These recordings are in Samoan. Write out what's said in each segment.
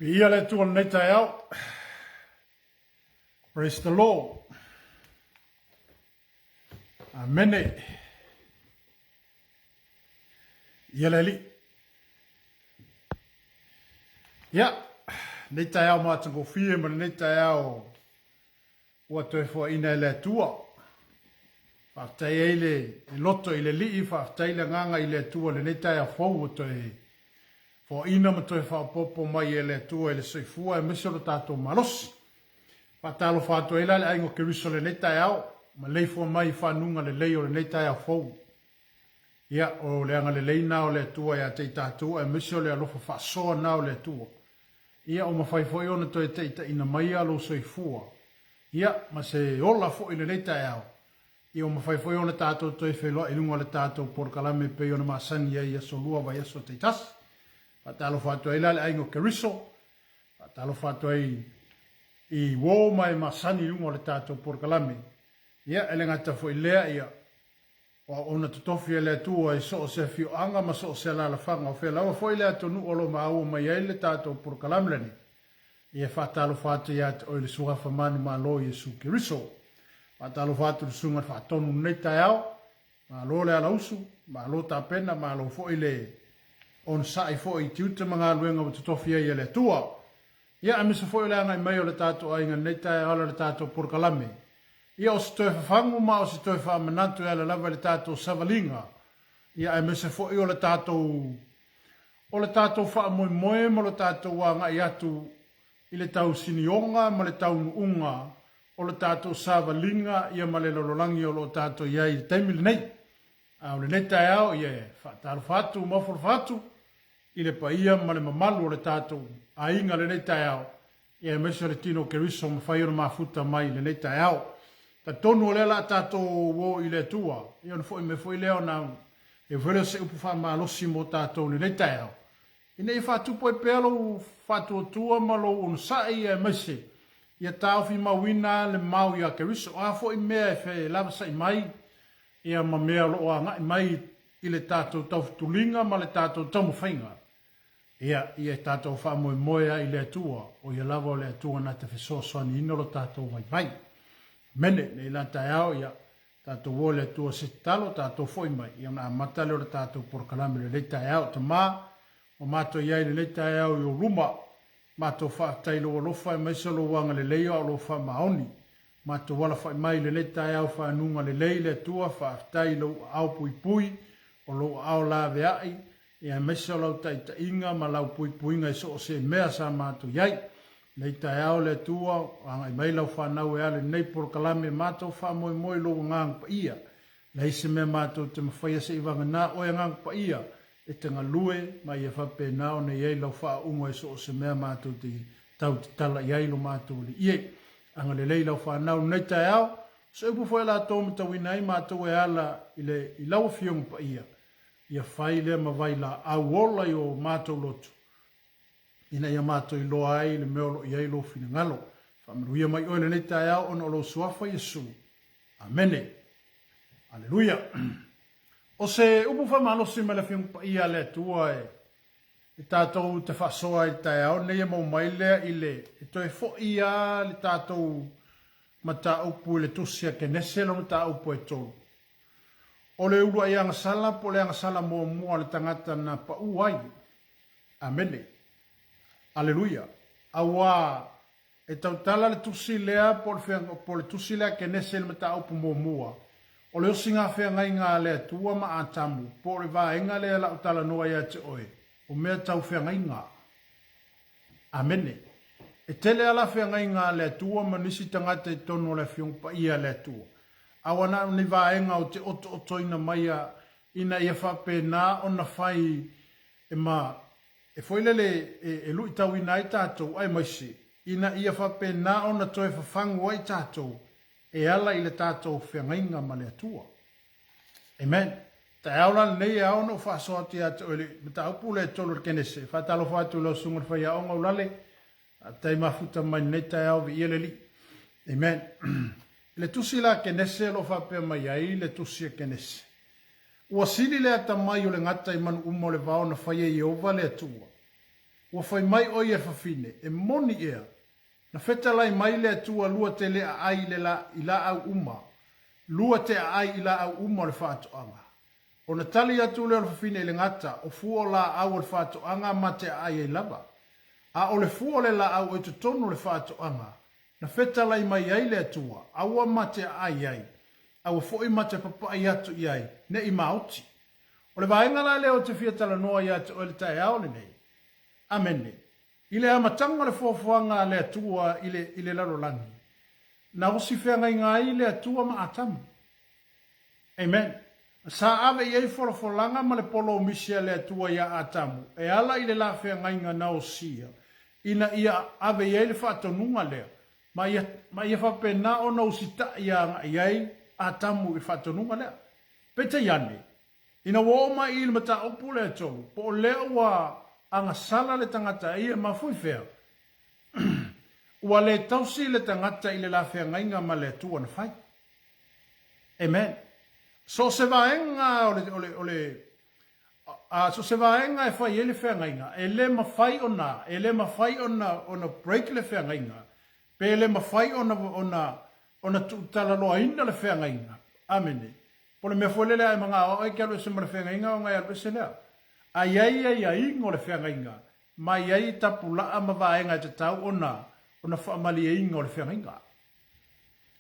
Viia le Atua i lenei taeao. Praise the Lord. Amene. Ia le Alii. Ia, lenei taeao matagofie ma lenei taeao ua toe foaiina e le Atua. Faafetai ai le loto i le Alii, faafetai le agaga i le Atua i lenei taeao fou ua toe foaiina ma toe faaopoopo mai e le Atua i le soifua aemaise o lo tatou malosi. Faatalofa atu ai la le aiga o Keriso i lenei taeao, maleifua mai i fanuga lelei o lenei taeao fou. Ia, o le agalelei na o le Atua ia te i tatou aemaise o le alofa faasoa na o le Atua. Ia, ua mafai foi ona toe taitaiina maia lou soifua, ia, ma se ola foi i lenei taeao. Ia, ua mafai foi ona tatou toe feiloai i luga o le tatou polokalame e pei ona masani ai i aso lua vaiaso taitasi. Faatalofa atu ai la le aiga o Keriso, faatalofa atu ai i uo ma e masani i luga o le tatou polokalame. Ia, e le gata foi i lea, ia, O auauna totofi a le Atua i so o se afioaga ma so o se alaalafaga, o fea lava foi le atunuu o lo o maua mai ai le tatou polokalame lenei, ia e faatalofa atu ia te oe i le Suafa manumalo Iesu Keriso. Faatalofa atu i le Susuga i le Faatonu i lenei taeao, malo le alausu, malo tapena, malo foi le onosai foi i tiute ma galuega ua totofi ai e le Atua. Ia, aemaise foi o le agai mai o le tatou aiga i lenei taeao ala i le tatou polokalame. Ia, o se toe fafagu ma o se toe faamanatu e ala lava i le tatou savaliga, ia, aemaise foi o le tatou, o le tatou faamoemoe ma lo tatou agai atu i le tausinioga ma le taunuuga o le tatou savaliga, ia, ma le lalolagi o lo o tatou i ai i le taimi lenei. A o lenei taeao, ia, e faatalofa atu ma ofo alofa atu i le paia ma le mamalu o le tatou aiga i lenei taeao, ia aemaise o le tino o Keriso ua mafai ona mafuta mai i lenei taeao. Talitonu o lea o le a tatou o i le Atua, ia ona foi mai foi lea ona e foi lea o se upu faamalosi mo tatou i lenei taeao, ina ia faatupu ai pea lou faatuatua ma lou onosai, aemaise ia taofimauina le mau ia Keriso. O a foi mea e felavasai mai, ia ma mea o lo o agai mai i le tatou taufetuliga ma le tatou taumafaiga, ia, ia tatou faamoemoe ai i le Atua, o Ia lava o le Atua na te fesoasoaniina lo tatou vaivai. Amene. Nei la taeao, ia, tatou o i le Atua se tatalo, tatou foi mai, ia ona amata lea o le tatou polokalame i lenei taeao. Tama, ua matou i ai i lenei taeao i ou luma, matou faafetai i lou alofa aemaise o lou agalelei a o lou faamaoni. Matou alafai mai i lenei taeao fanuga lelei le Atua, faafetai i lou aao puipui, o lou aao laveai, ia aemaise o lau taitaiga ma lau puipuiga i so o se mea sa matou i ai. Lenei taeao le Atua, agai mai lau fanau e ala i lenei polokalame, matou faamoemoe i lou Agaga Paia. Leai se mea matou te mafaia se i vagana oe Agaga Paia e te galue ma ia faapena ona i ai lau faauuga i so o se mea matou te tau tatala i ai lo matou Alii e. Agalelei lau fanau lenei taeao, se upu foi a latou matauina ai matou e ala i le i lau Afioga Paia, ia fai lea ma vailaau ola i o matou loto, ina ia matou iloa ai le mea o lo o i ai lou finagalo. Faamanuia mai oe lenei taeao ona o lou Suafa Iesu. Amene. Aleluia. O se upu faamalosi mai le Afioga Paia a le Atua e e tatou te faasoa ai i le taeao lenei e maua mai lea i le e toe foi lava le tatou mataupu i le tusi a Kenese lona mataupu e tolu. O le uluai agasala po o le agasala muamua a le tagata na pau ai. Amene. Aleluia. Auā E tautala le tusi lea po o le tusi lea a Kenese i le mataupu muamua, o le osiga feagaiga a le Atua ma Atamu, po o le vaega lea la u talanoa ia te oe, o mea tau feagaiga. Amene. E tele ala feagaiga a le Atua ma nisi tagata i totonu o le Afioga Paia a le Atua. A ua na o ni vaega o te otootoina mai a ina ia faapena ona fai e ma E foi lele e luitauina ai tatou, aemaise ina ia faapena ona toe fafagu ai tatou e ala i le tatou feagaiga ma le Atua. Amen. Taeao la lenei e ao ona ou faasoa atu ia te oe le mataupu lea e tolu o le Kenese. E faatalofa atu i lau susuga i le faiaoga Ulale, faafetai mafuta mai lenei taeao, viia le Alii. Amen. I le tusi la a Kenese o lo o faapea mai ai le tusi a Kenese. Ua sili le atamai o le gata i manu uma o le vao na fai e Ieova le Atua. Ua fai mai ʻoe ia fafine, e moni ea, na fetalai mai le Atua lua te le aai i le la, i laau uma, lua te aai i laau uma o le faatoaga. Ona tali atu lea o le fafine i le gata, o fua o laau o le faatoaga ma te aai ai lava. A o le fua o le laau o i totonu o le faatoaga, na fetalai mai ai le Atua, aua ma te aai ai, aua foi ma te papai atu i ai, ne i maoti. O le vaega la lea ou te fia talanoa ia te oe i le taeao lenei. Amene. I le amataga o le foafoaga a le Atua i le, i le lalolagi, na osi feagaiga ai le Atua ma Atamu. Amen. Sa ave i ai folafolaga ma le polomisi a le Atua iā Atamu e ala i le la feagaiga na osia, ina ia ave i ai le faatonuga lea, ma ia, ma ia faapena ona usitai agai ai Atamu i le faatonuga lea. Peitai ane, ina ua oo mai i le mataupu lea e tolu, po o lea ua agasala le tagata ia e mafui fea, ua le tausi le tagata i le la feagaiga ma le Atua na fai. Amen. So o se vaega o le, o le, o le, a, so o se vaega e fai ai le feagaiga, e le mafai ona, e le mafai ona, ona break le feagaiga, pe le mafai ona, ona, ona tuutalaloaina le feagaiga. Amene. Po o le mea foi lele a e magao e te alu ese ma le feagaiga ona e alu ese lea. A i ai aiaiga o le feagaiga, ma i ai tapulaa ma vaega e tatau ona, ona faamalieina o le feagaiga.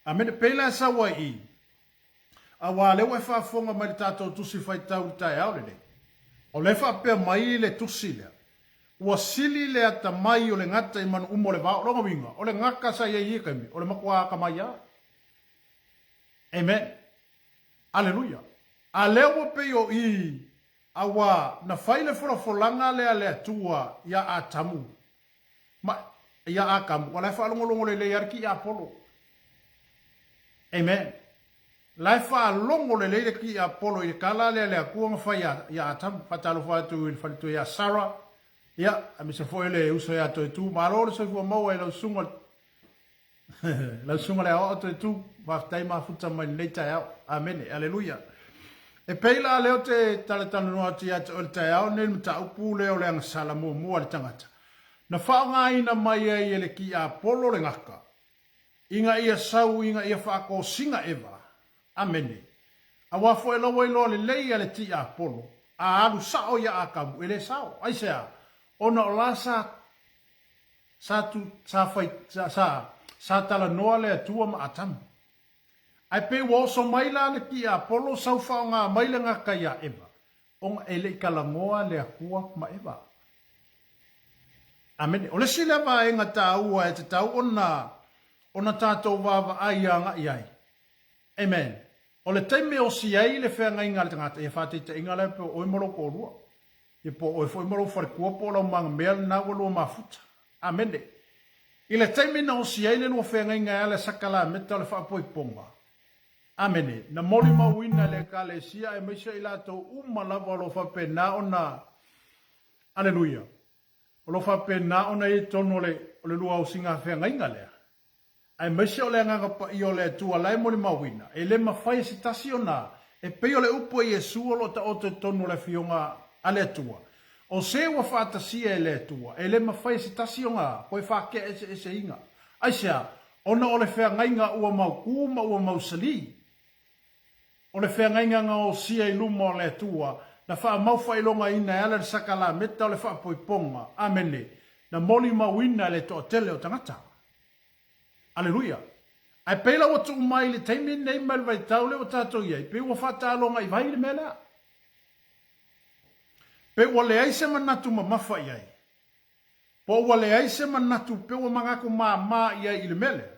Amene. Pei la e sau ai i, aua lea ua e faafofoga mai i le tatou Tusi Faitau i le taeao lenei, o lea e faapea mai le Tusi lea, Ua sili le atamai o le gata i manu uma o le vao. O lona uiga, o le gata sa i ai i ia taimi, o le matua atamai lava. Amen. Aleluia. A lea ua pei o i, a ua na fai le folafolaga lea a le Atua iā Atamu, ma, iā Atamu, ua la e faalogologo lelei lava le tiapolo. Amen. La e faalogo lelei le tiapolo i le tala lea a le Atua na fai iā Atamu. Faatalofa atu i le faletua iā Sarah, ia, aemaise foi le uso iā Toetu. Malo le soifua maua i lau susuga Lau susuga le aoao toe tu, faafetai mafuta mai lenei taeao. Amene, aleluia. E pei la lea o te talatalanoa atu ia te oe le taeao nei le mataupu lea o le agasala muamua a le tagata. Na faaaogaina mai ai e le tiapolo le gata, ina ia sau ina ia faatosina Eva. Amene. Aua foi la ua iloa lelei a le tiapolo, a alu sao ia Atamu, e le sao. Aisea? Ona o la sa Sa tu, sa fai, sa, sa, sa talanoa le Atua ma Atamu. Ae pei ua oso mai la le tiapolo sau faoga mai le gata iā Eva, ona e le i talanoa le Atua ma Eva. Amene. O le isi lea vaega taua e tatau ona, ona tatou vaavaai agai ai. Amen. O le taimi e osi ai le feagaiga a le tagata, ia faataitaiga la pe o oe ma lou toalua. Ia po o oe foi ma lou faletua po o lau magamea lena ua lua mafuta. Amene. I le taimi na osi ai le lua feagaiga e ala i sakalameta o le faapoipoga. Amene. Na molimauina e le Ekalesia aemaise i latou uma lava o lo o faapena ona, Aleluia, o lo o faapena ona i ai i totonu o le, o le lua osiga feagaiga lea. Aemaise o le Agaga Paia o le Atua la e molimauina, e le mafai e se tasi ona, e pei o le upu a Iesu o lo o taoto i totonu o le Afioga a le Atua, O se ua faatasia e le Atua, e le mafai e se tasi ona toe faatea eseeseina. Aisea? Ona o le feagaiga ua mautū ma ua mausali. O le feagaiga na osia i luma o le Atua, na faamaufaailogaina e ala i le sakalameta o le faapoipoga, amene, na molimauina e le toatele o tagata. Aleluia! Ae pei la ua tuu mai i le taimi lenei ma le vaitau lea ua tatou i ai, pei ua faataaloga i vai le mea lea. Pei ua leai se manatu mamafa i ai. Po ua leai se manatu, pei ua manatu māmā i ai i le mea lea.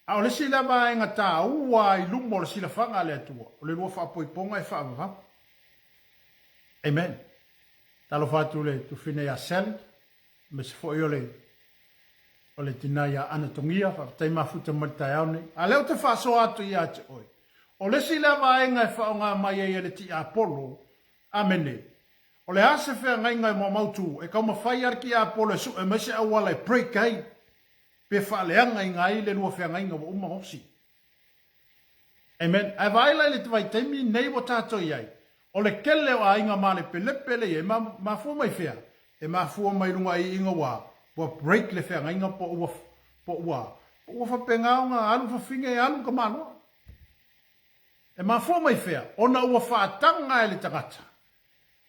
A o le isi lea vaega taua i luma o le silafaga a le Atua, o le lua faapoipoga e faavavau. Amen. Talofa atu le tufina ia Sally, aemaise foi o le o le tina ia Ana Togia, faafetai mafuta mai le taeao nei. A lea ou te faasoa atu ia te oe, o le isi lea vaega e faaaoga mai ai e le tiapolo, amene, o le a se feagaiga e maumautu e taumafai lava le tiapolo e sue mai se auala e break ai pe faaleagaina ai le lua feagaiga ua uma ona osi. Amen. Ae vaai la i le vaitaimi nei ua tatou i ai, o le tele o aiga malepelepe lea i ai, mafua mai fea? E mafua mai luga i iga ua ua break le feagaiga po ua po ua po ua faapena ona alu fafine e alu ka maloa. E mafua mai fea? Ona ua faataga e le tagata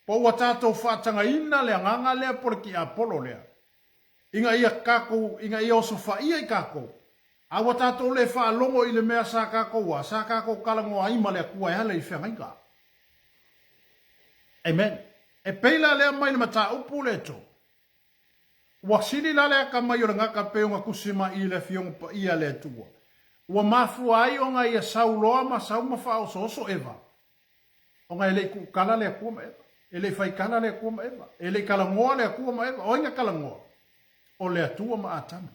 po ua tatou faatagaina le agaga lea po le tiapolo lea ina ia tatou ina ia osofaia i tatou a ua tatou le faalogo i le mea sa tatou a sa tatou talanoa ai ma le Atua e ala i le feagaiga. Amen. E pei la lea mai le mataupu le to. Ua sili la le akamai o le gata pei ona tusi mai i le Afioga Paia a le Atua. Ua mafua ai ona ia sau loa ma sau ma faaosooso Eva, ona e le i tuukala le Atua ma Eva. E le i faitala le Atua ma Eva. E le i talanoa le Atua ma Eva. O ai na talanoa? O le Atua ma Atama.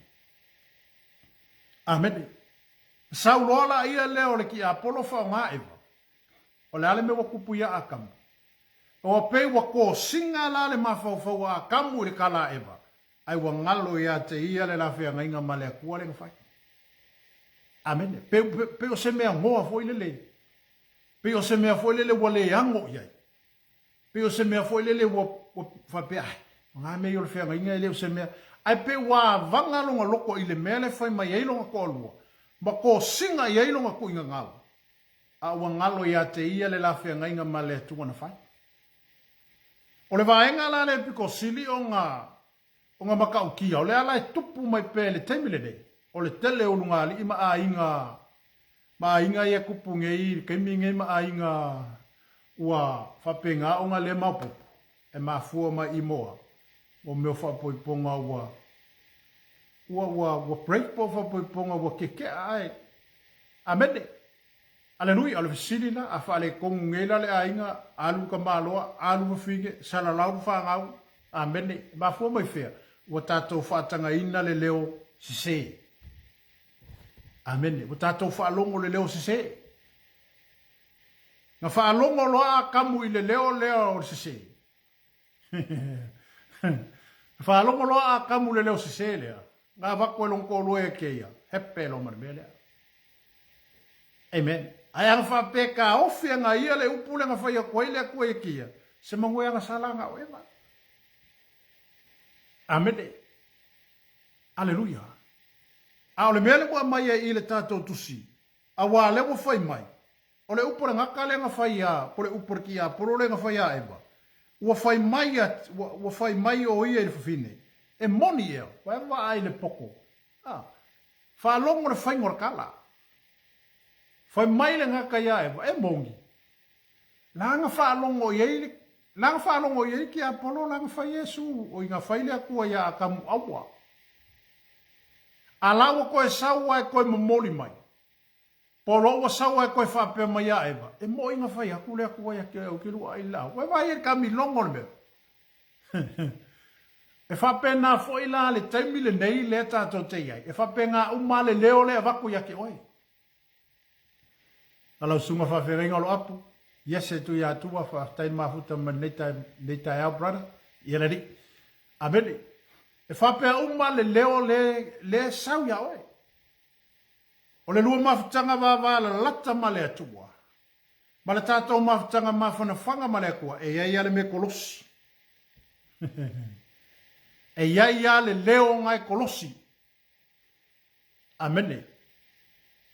Amene. Sau loa la ia lea o le tiapolo faaaoga Eva. O le a le mea ua tupu ia Atamu? Ua pei ua kosiga la le mafaufau a Atamu i le tala a Eva, ae ua galo ia te ia le la feagaiga ma le Atua lea na fai. Amene. Pei, pei o se mea goa foi lele. Pei o se mea foi lele ua le ago i ai. Pei o se mea foi lele ua, ua faapea, ai, o ngā mea i o le feagaiga e le o se mea. Ae pei ua avaga lona loko i le mea lea fai mai ai lona toalua, ma kosiga i ai lona tuiga galo. A ua galo ia te ia le la feagaiga ma le Atua na fai. O le vaega la lea pito sili ona ona matautia, o lea la e tupu mai pea i le taimi lenei, o le tele o ulugalii ma aiga ma aiga ia e tupu nei i le taimi lenei ma aiga ua faapena ona le maopoopo, e mafua mai i moa o mea o faapoipoga ua ua ua ua break po o faapoipoga ua keke'a ae Amene! Aleluia! O le fesili la, a faaletonu nei la le aiga, alu ka maloa, alu fafine, salalau le fanau. Amene! E mafua mai fea? Ua tatou faatagaina le leo sese. Amene! Ua tatou faalogo le leo sese. Na faalogo loa Atamu i le leo lea o le sese. Na faalogo loa Atamu i le leo sese lea, na avatu e lona toalua ia te ia, hepe loa ma le mea lea. Amen. Ae ana faapea e taofi ana ia le upu lea na fai atu ai le Atua ia te ia, se manu e agasala ana o Eva. Amene. Aleluia. A o le mea lea ua aumai ai i le tatou tusi, auā lea ua fai mai, O le upu a le gata lea na fai ia, po o le upu a le tiapolo lea na fai ia Eva, ua fai mai ia, ua, ua fai mai o ia i le fafine, E moni ea, ua e vaai i le poto. A, faalogo le faiga o le tala. Fai mai le gata ia Eva, E moni. La na faalogo i ai le, la na faalogo i ai le tiapolo la na fai Iesu, o i na fai le Atua ia Atamu aua. A la ua toe sau a e toe momoli mai. Po loa ua sau ae toe faapea mai ia Eva, E moʻi na fai atu le Atua ia te oe ou te luaʻai i le laau. Ua e vaai ai i le kamiloga o le mea. E faapena foi la le taimi lenei lea tatou te i ai, e faapena uma lava le leo lea e avatu ia te oe. Na lau susuga faafeagaiga o Loapu, Iese Tuiatua, faafetai le mafuta mai lenei taeao brother, ia le Alii. Amene. E faapea uma le leo lea e sau ia oe. O le lua mafutaga vavalalata ma le Atua, ma le tatou mafutaga mafanafana ma le Atua, e i ai lava le mea kolosi. E i ai lava le leo na e kolosi. Amene.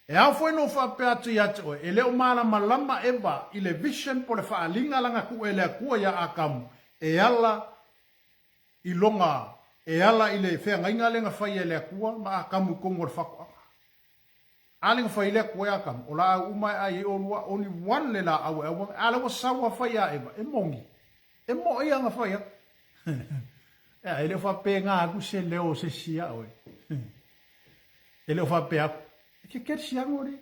E ao foi ona ou faapea atu ia te oe, e le o malamalama Eva i le vision po o le faaaliga la na tuu e le Atua ia Atamu e ala i lona, e ala i le feagaiga lea na fai e le Atua ma Atamu i totonu o le fatoaga. A lea na fai e le Atua ia Atamu, o laau uma e ai ai olua, only one le laau e aua, a lea ua sau a fai ia Eva, e moni, e moi ana fai atu. Ea, e le o faapena atu se leo o se isi ia oe. E le o faapea atu, e ke kerisiano le,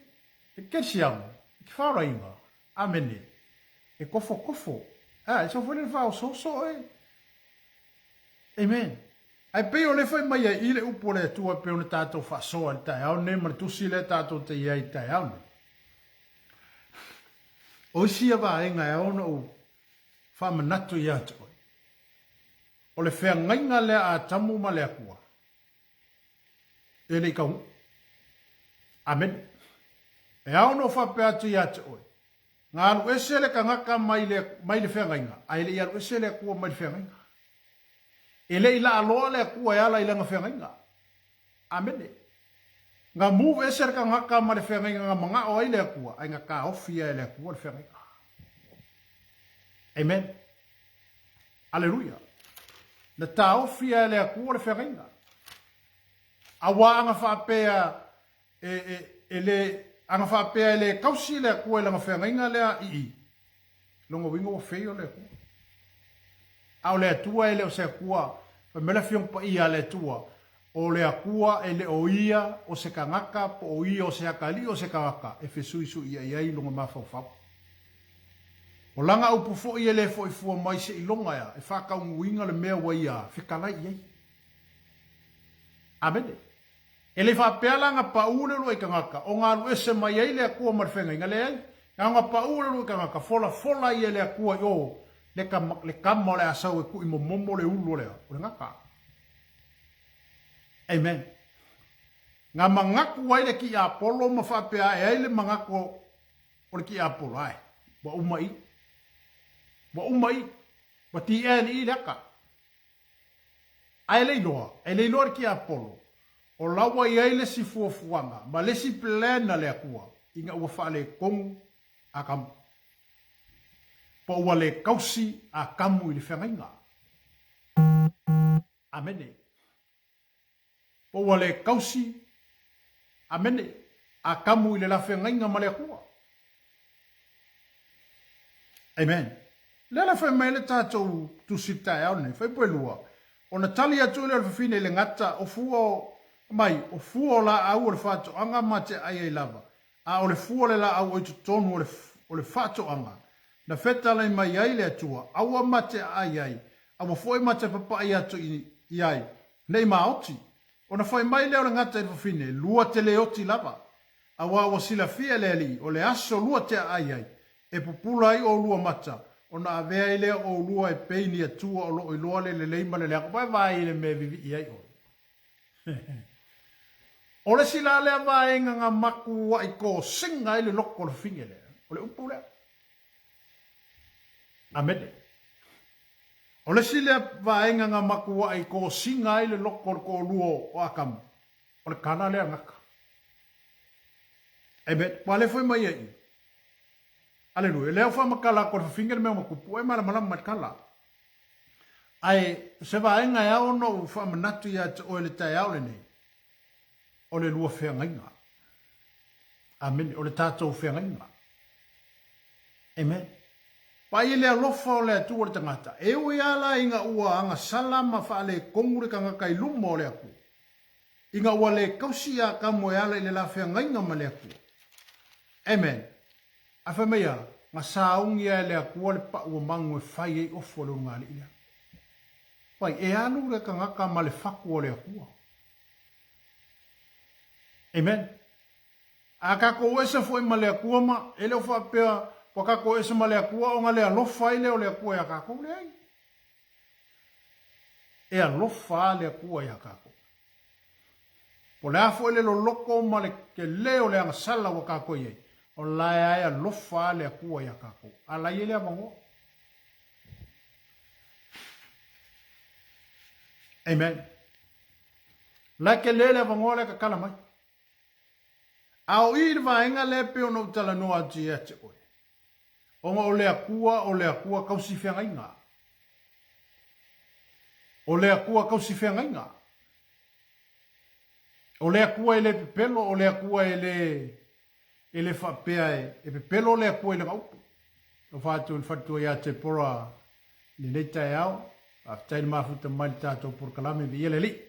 e kerisiano, e ke whaoraiga, amene, e kofokofo, ea, e sau foi le whaosooso oe. Amen. Ae pei o lea fai mai ai i le upu o le Atua e pei ona tatou faasoa i le taeao lenei ma le tusi lea tatou te i ai i le taeao lenei. O isi ia vaega e ao ona ou faamanatu ia te oe, o le feagaiga lea a Atamu ma le Atua, e le i taunuu. Amene. E ao ona ou faapea atu ia te oe, Na alu ese le tagata mai le, mai le feagaiga, ae le i alu ese le Atua mai le feagaiga. E le i laaloa le Atua e ala i lana feagaiga. Amene. Nga move ese le kangaka ma le feagaiga nga manao ai le Atua, ae nga taofi ia e le Atua le feagaiga. Amen. Aleluia. Na taofi ia e le Atua le feagaiga. Aua a na faapea e, e, e le, a na faapea e le tausi le Atua i lana feagaiga lea i i, lona uiga ua fail le Atua. A o le Atua e le o se Atua, fai mai le Afioga Paia a le Atua, o le Atua e le o ia o se tagata po o ia o se atalii o se tagata e fesuisuiai ai lona mafaufau. O lana upu foi e le foi fua mai seiloga ea e faataunuuina le mea ua ia fetalai i ai. Amene. E le faapea la na pau le uluai tagata o na alu ese mai ai le Atua ma le feagaiga, leai, na ona pau le uluai tagata, folafola ia e le Atua i o le tama, le tama o le a sau e tui momomo le ulu o le a? O le gata. Amen. Na manatu ai le tiapolo ma faapea ae ai le manatu o le tiapolo, ae, ua uma i. Ua uma i. Ua TNE le ata. Ae le iloa, e le iloa le tiapolo, o la ua i ai le isi fuafuaga ma le isi plan a le Atua ina ua faaletonu Atamu. Po ua le tausi Atamu i le feagaiga. Amene. Po ua le tausi, amene, Atamu i le la feagaiga ma le Atua. Amen. Lea la fai mai le tatou tusi taeao lenei, Fuaiupu 2, ona tali atu lea o le fafine i le gata, o fua o, mai, o fua o laau o le faatoaga ma te ai ai lava, a o le fua o le laau o i totonu o le, o le faatoaga, na fetalai mai ai le Atua, aua ma te aai ai, aua foi ma te papai atu i, i ai, nei maoti. Ona fai mai lea o le gata i le fafine, lua te le oti lava. Aua ua silafia e le Alii, o le aso lua te aai ai, e pupula ai oulua mata, ona avea ai lea o oulua e pei ni Atua o lo o iloa le lelei ma le leaga. Vae vae i le mea e vivii ai oe. O le isi la lea vaega na matuai kosiga ai le loko o le fafine lea, o le upu lea. Amene. O le isi lea vaega na matuai kosiga ai le loko o le toalua o Atamu, o le tala lea gata. Amen. Ua le foi mai ai. Aleluia. Lea ua faamatala atu e le fafine le mea ua tupu, e malamalama ma le tala. Ae o se vaega e ao ona ou faamanatu ia te oe i le taeao lenei, o le lua feagaiga. Amene. O le tatou feagaiga. Amen. Vaai i le alofa o le Atua i le tagata. E ui lava la ina ua agasala ma faaletonu le tagata i luma o le Atua, ina ua le tausi ia Atamu e ala i le la feagaiga ma le Atua. Amen. Ae fai mai a, na sauni lava e le Atua le pau o manu e fai ai ofu a le ulugalii lea. Vai, e alu le tagata ma le fatu o le Atua. Amen. A tatou ese foi ma le Atua ma, e le o faapea ua tatou ese ma le Atua ona le alofa ai lea o le Atua ia tatou, leai. E alofa lava le Atua ia tatou. Po o le a foi le loloto ma le tele o le agasala ua tatou i ai, o la e ae alofa lava le Atua ia tatou. A la e i ai le avanoa. Amen. La e tele le avanoa lea e tatala mai. A o i i le vaega lea e pei ona ou talanoa atu ia te oe, ona o le Atua, o le Atua tausi feagaiga. O le Atua tausi feagaiga. O le Atua e le pepelo, o le Atua e le, e le faapea e, e pepelo le Atua i lana upu. Alofa atu i le faletua ia Tepora i lenei taeao. Faafetai le mafuta mai i le tatou polokalame, viia le Alii.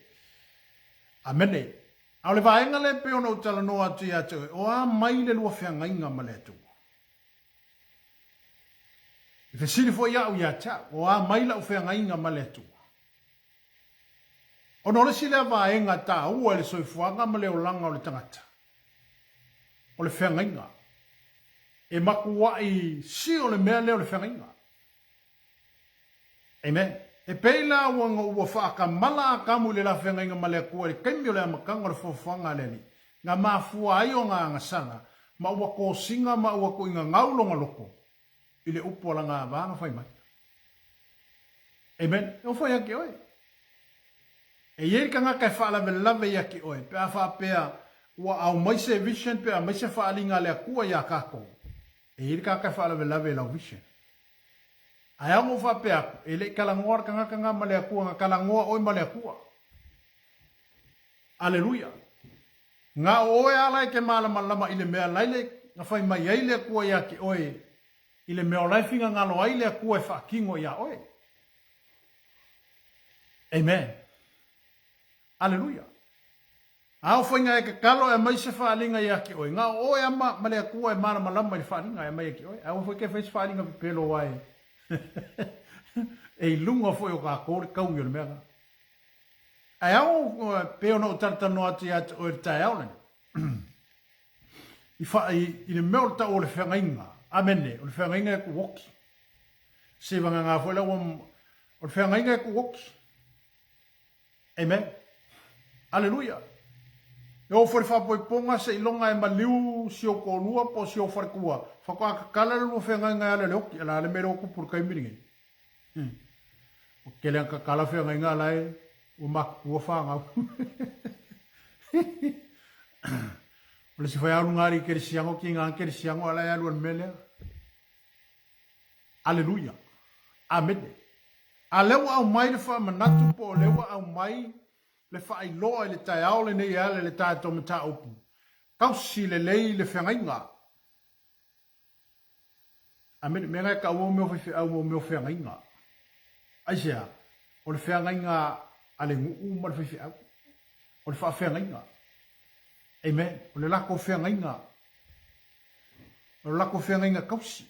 Amene. A o le vaega lea e pei ona ou talanoa atu ia te oe, o a mai le lua feagaiga ma le Atua? E fesili foi au ia te au, o a mai lau feagaiga ma le Atua? Ona o le isi lea vaega taua i le soifuaga ma le olaga o le tagata, o le feagaiga. E matuai sio le mea lea o le feagaiga. Amen. E pei la ua ua faakamala Atamu i le la feagaiga ma le Atua i le taimi o le amataga o le fuafuaga a le Alii, na mafua ai ona agasala, ma ua kosiga ma ua tuuina gau lona loto i le upu a lana ava na fai mai. Amen. E ofo ia te oe. E i ai le tagata e faalavelave ia te oe pe a faapea ua aumai se vision pe aumai se faaaliga a le Atua ia tatou. E i ai le tagata e faalavelave i lau vision. Ae a ona ou faapea atu, e le i talanoa le tagata na ma le Atua, na talanoa oe ma le Atua. Aleluia! Na o oe lava la e te malamalama i le mea laile na fai mai ai le Atua ia te oe i le mea o la e finagalo ai le Atua e faatino ia oe. Amen. Aleluia. A o faiga e tatalo e aumai se faaaliga ia te oe, na o oe lava ma, ma le Atua e malamalama i le faaaliga e aumai ia te oe. Aua foi e te fai se faaaliga pepelo aua e e i luga foi o tatou le taui o le mea lena. Ae ao pei ona ou talatalanoa atu ia te oe i le taeao lenei, i, fa, i, i le mea o le tau o le feagaiga, amene, o le feagaiga e tuuoki. Se vagana foi la ua, o le feagaiga e tuuoki. Amen. Aleluia. E oo foi le faapoipoga seiloga e maliu si ou toalua po o si ou faletua, faatoa tatala le lua feagaiga e ala i le oti. O le a le mea lea ua tupu i le taimi lenei? Ua tele ina tatala feagaiga a la e ua matutua fanau. O le isi foi aluga alii kerisiano, tiga kerisiano a la e alu i le mea lea. Aleluia. Amene. A lea ua aumai le faamanatu po o lea ua aumai le faailoa i le taeao lenei e ala i le tatou mataupu, tausi lelei le feagaiga. Amene. Mea na e taua o mea o faifeau ma mea o feagaiga. Aisea? O le feagaiga a le nuu ma le faifeau. O le faafeagaiga. Amen. O le latou feagaiga. O le latou feagaiga tausi.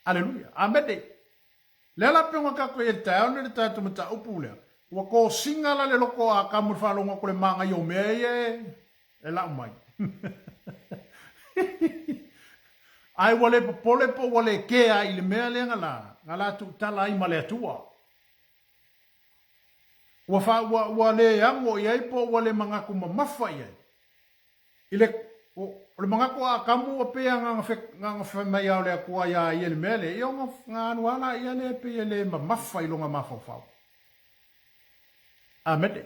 Aleluia. Amene. Lea la pei ona tatou i ai i le taeao lenei le tatou mataupu lea, ua tosina la le loto o Atamu i le faalogo atu o le manaia o mea ia e lau mai. Ae ua le popole po ua le kea i le mea lea na la, na la tuutala ai ma le Atua. Ua, fa, ua, ua le amo i ai po ua le manatu mamafa i ai. I le, o, o le manatu o Atamu ua pei a na fai mai lava o le Atua iā ia i le mea lea, ia ona na alu lava laia lea pei e le mamafa i lona mafaufau. Amene.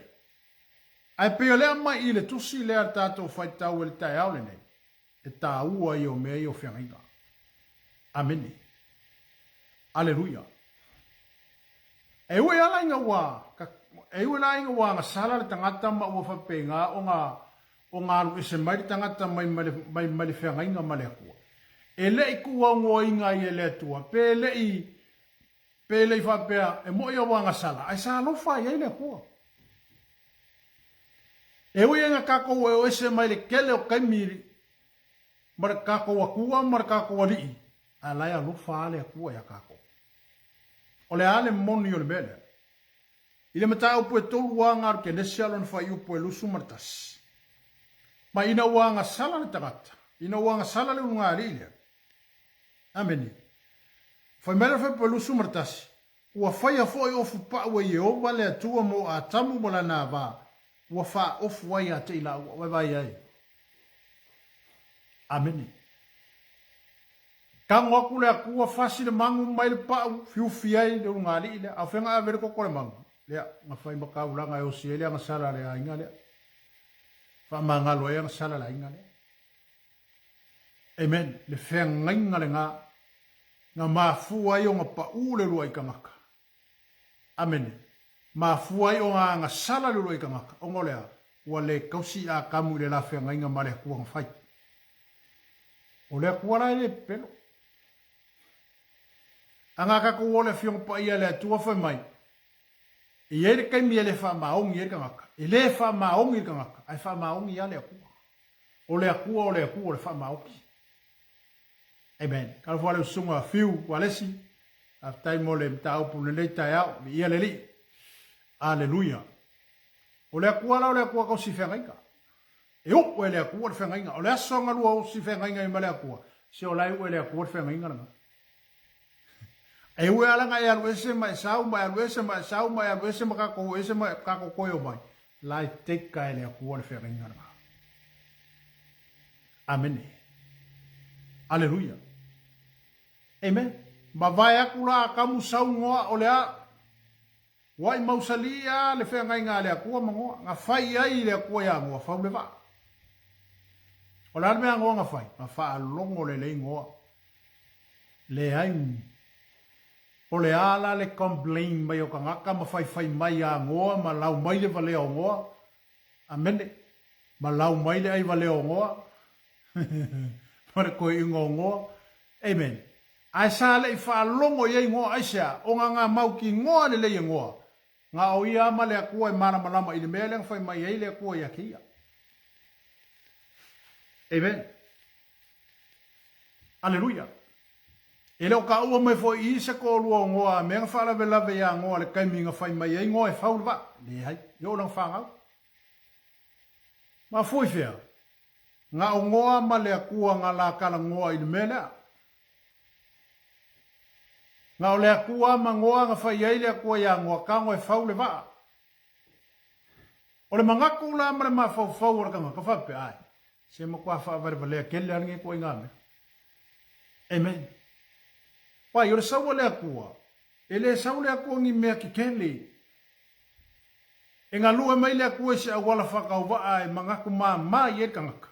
Ae pei o le aumai i le tusi lea a le tatou faitau i le taeao lenei, e taua ia o mea ia o feagaiga. Amene. Aleluia. E ui lava ina ua, e ui la ina ua agasala le tagata ma ua faapena ona ona alu ese mai le tagata mai mai mai le feagaiga ma le Atua. E le i tuuaunoaina ai e le Atua, pe le i pe le i faapea e moʻi ua agasala, ae sa alofa i ai le Atua. E ui ina tatou o ese mai le tele o taimi ma le tatou Atua ma le tatou Alii, ae la e alofa lava le Atua iā tatou. O le a le moni o le mea lea? I le mataupu e tolu aga o le Kenesi a lona fuaiupu e 21. Ma ina ua agasala le tagata, ina ua agasala le ulugalii lea, Amene. Fai mai le fuaiupu e 21, Ua faia foi ofu pau e Ieova le Atua mo Atamu ma lana ava, ua faaofu ai ia te i lāua. Vaivai ai. Amene. Tago atu le Atua, fasi le magu mai le pau, fiufi ai le ulugalii lea. A o fea na ave ai le toto o le magu? Lea, na fai ma taulaga e osi ai le agasala a le aiga lea. Faamagalo ai agasala a le aiga lea. Amen. Le feagaiga lena na mafua ai ona pau le uluai tagata. Amene. Mafua ai ona agasala le uluai tagata, ona o le a? Ua le tausi Atamu i le la feagaiga ma le Atua na fai. O le Atua la e le pepelo. A na tatou o le Afioga Paia a le Atua fai mai, e i ai le taimi e le faamaoni ai le tagata. E le faamaoni le tagata, ae faamaoni lava le Atua. O le Atua o le Atua o le faamaoni. Amen. Talofa le usuga Fiu Ualesi. Faafetai mo le mataupu lenei taeao. Viia le Alii. Aleluia. O le Atua la o le Atua tausi feagaiga. E uu e le Atua le feagaiga. O le aso na lua osi feagaiga ai ma le Atua, se o la e uu e le Atua le feagaiga lena. E ui ala na e alu ese ma e sau ma e alu ese ma e sau ma e alu ese ma tatou ese ma tatou toe omai, la e teka e le Atua le feagaiga lena. Amene. Aleluia. Amen. Mavae aku la Atamu saunoa o le a? Ua i mausali a le feagaiga a le Akua ma Goa, na fai ai le Akua iā Goa fau le vaa. O le a le mea a Goa na fai? Na faalogo lelei Goa. Leai. Po le a la le complain mai o tagata ma faifai mai iā Goa ma lau mai le valea o Goa. Amene. Ma lau mai le ai valea o Goa. Ma le koiuga o Goa. Amen. Ae sa le i faalogo i ai Goa aisea, o nga nga mautinoa lelei e Goa, nga o ia ma le Akua e malamalama i le mea lea na fai mai ai le Akua ia te ia. Amen. Aleluia. E le o taua mai foi i i se toalua o Goa a mea na faalavelave ia Goa le taimi na fai mai ai Goa e fau le vaa. Leai, e oo lana fanau. Mafua i fea? Na o Goa ma le Akua na la talanoa i le mea lea. Na o le Akua ma Goa na fai ai le Akua iā Goa tago e fau le vaa. O le manatu la ma le mafaufau o le tagata faapea, ae, se matua faavalevalea tele lava lenei ituaiga mea. Amen. Wai, o le sau a le Akua, e le sau le Akua ni mea tetele. E galue mai le Akua i se auala faatauvaa e manatu māmā i ai le tagata,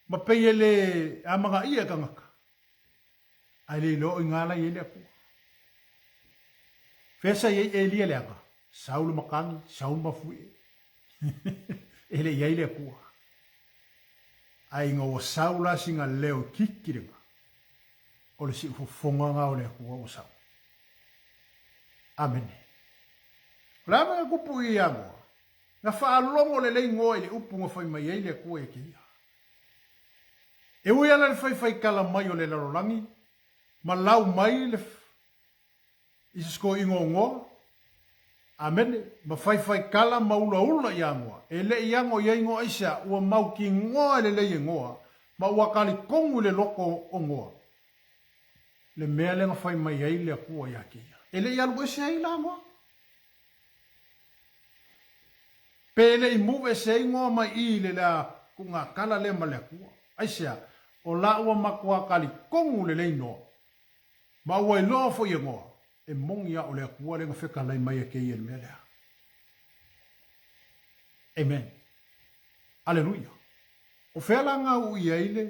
ma pei e le amanaia e tagata, ae le iloa o i ina la i ai le Akua. Fea sa i ai Elia leaga? Sau le matagi, sau le mafuie. E le i ai le Akua. Ae ina ua sau la sina leo i kiki lena, o le siufofoga na o le Akua ua sau. Amene. O le a mea na tupu i ia Noa? Na faalogo lelei Noa i le upu na fai mai ai le Atua ia te ia. E ui ana le faifaitala mai o le lalolagi ma lau mai le i se sikoiga o Noa, amene, ma faifaitala ma ulaula ia Noa, e le i ano i ai Noa aisea, ua mautinoa lelei e Noa, ma ua talitonu i le loto o Noa, le mea lea na fai mai ai le Atua ia te ia. E le i alu ese ai la Noa? Pe le i move ese ai Noa mai i i le lea kugatala lea ma le Atua? Aisea? O la ua matua talitonu lelei Noa, ma ua iloa foi e Noa, e moni a o le Atua lea na fetalai mai ia te ia i le mea lea. Amen. Aleluia. O fea la na uu i ai le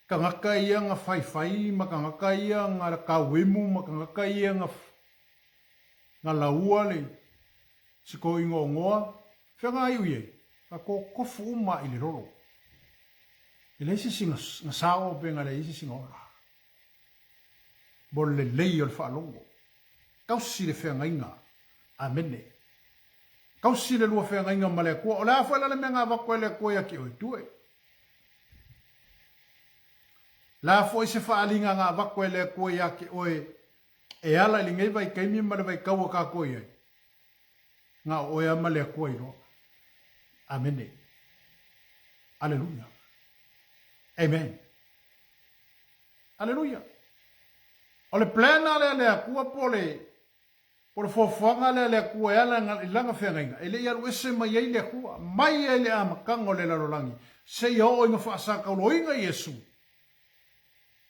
Tagata ia na faifai ma tagata ia na tauemu ma tagata ia na na laua le sikoiga o Noa, fea na iu i ai? Na totofu uma i le lolo. E leai se isi na sao pe na leai se isi na ola. Mo le lelei o le faalogo. Tausi le feagaiga. Amene. Tausi le lua feagaiga ma le Atua. O le a foi la le mea na avatu ai le Atua ia te oe? Tue. La foi se faaaliga na avatu e le Atua ia te oe e ala i lenei vaitaimi ma le vaitau a tatou i ai, na o oe lava ma le Atua iloa. Amene. Aleluia. Amen. Aleluia. O le plan lea a le Atua po o le O le fuafuaga lea a le Atua e ala i Lana feagaiga, e le i alu ese mai ai le Atua, mai ai le amataga o le lalolagi, seia oo ina faasatauloina Iesu.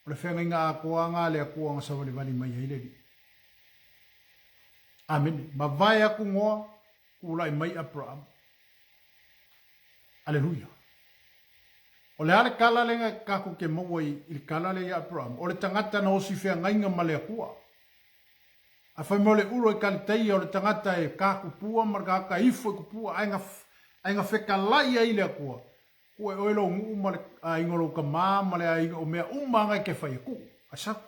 O le feagaiga atoa lena a le Atua na savalivali mai ai le Alii. Amene. Mavae atu Noa, tulai mai Aperahama. Aleluia. O le a le tala lea tatou te maua i le tala lea ia Aperahama? O le tagata na osi feagaiga ma le Atua. A fai mai o le ulo i Kaliteia o le tagata e ka kupua ma le tagata e ifo i kupua, ae na, ae na fetalai ai le Atua, tuu e oe lou nuu ma le aiga o lou tama ma le aiga o mea uma aga e te fai e tuu, ae sau.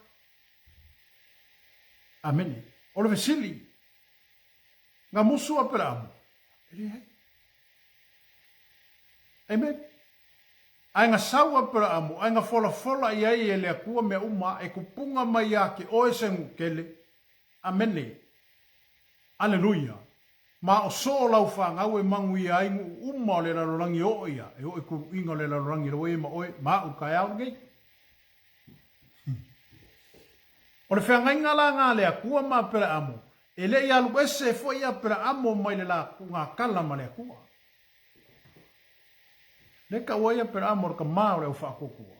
Amene. O le fesili, na musu a Aperaamu? E leai. Amen. Ae na sau Aperaamu, ae na folafola i ai e le Atua mea uma, e kupuga mai ia te oe se nuu tele. Amene. Aleluia. Ma o soo lau fanau e manuia ai nuu uma o le lalolagi e oo ia, e oo i kuluiga o le lalolagi la ua i ai ma oe, ma au i le taeao lenei. O le feagaiga la na a le Atua ma Aperaamu, e le i alu ese foi Aperaamu mai le la tuugatala ma le Atua. Le tau ai Aperahama o le tama o le au faatuatua.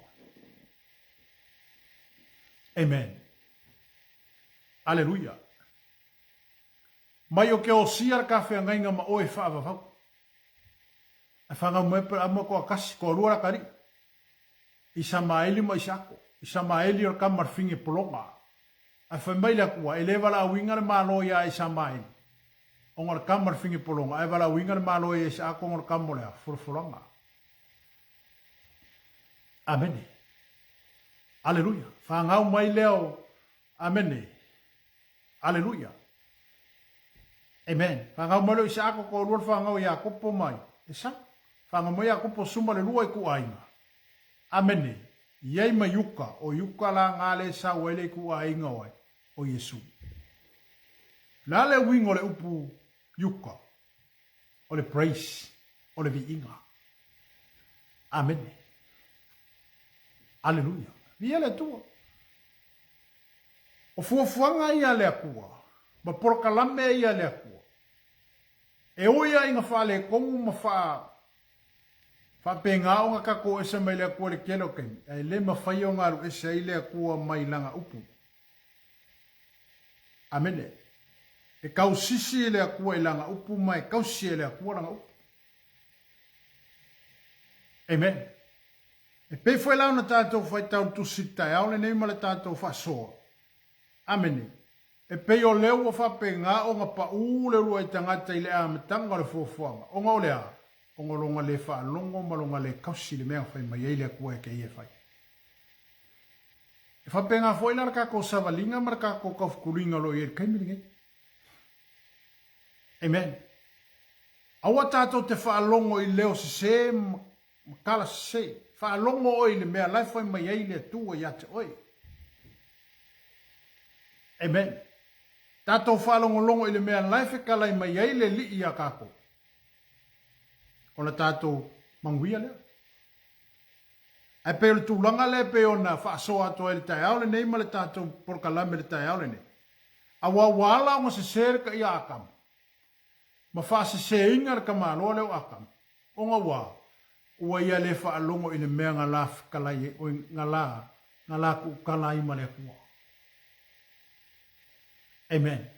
Amen. Aleluia. Mai o ke osia le ka feagaiga ma oe faavavau. Ae fagau mai Aperaamo e toatasi, toalua la kalii, Isamaeli ma Isaako. Isamaeli o le tama a le fine pologa. Ae fai mai le Atua, E le valaauina le Malo ia Isamaeli, ona o le tama a le fine pologa, ae valaauina le Malo ia Isaako ona o le tama o le a? Folafolaga. Amene. Aleluia. Fagau mai lea o Amene. Aleluia. Amen. Fagau mai lea o Isaako toalua le fagau o Iakopo mai Esau. Fagau mai Iakopo suma le lua i kuaiga. Amene. Iai ma Iuka, o Iuka la nga le sau ai le ikuaiga o ai? O Iesu. Le a le uiga o le upu Iuka? O le praise, o le viiga. Amene. Aleluia. Viia le Atua. O fuafuaga ia a le Atua, ma polokalame ia a le Atua, e ui lava ina faaletonu ma faa, faapena ona tatou ese mai le Atua i le tele o taimi, ae le mafai ona alu ese ai le Atua mai Lana upu. Amene. E tausisi le Atua i Lana upu ma e tausi e le Atua Lana upu. Amen. E pei foi la ona tatou faitau le Tusi i le taeao lenei ma le tatou faasoa. Amene. E pei o lea ua faapena ona paū le uluai tagata i le amataga o le fuafuaga, ona o le a? Ona o lona le faalogo ma lona le tausi i le mea na fai mai ai le Atua e te ia e fai. E faapena foi la le tatou savaliga ma le tatou taufetuliga o lo o i ai i le taimi lenei. Amen. Aua tatou te faalogo i leo sese ma tala sese. Faalogo oe i le mea la e fai mai ai le Atua ia te oe. Amen. Tatou faalogologo i le mea la e fetalai mai ai le Alii iā tatou. Ona tatou manuia lea. Ae pei o le tulaga lea e pei ona faasoa atu ai i le taeao lenei ma le tatou polokalame i le taeao lenei. Aua ua ala ona sese le taia Atamu, ma faaseseina le tamaloa lea o Atamu, ona ua, ua ia le faalogo i le mea na la fetalai ai, oi, na la, na la tuutala ai ma le Atua. Amen.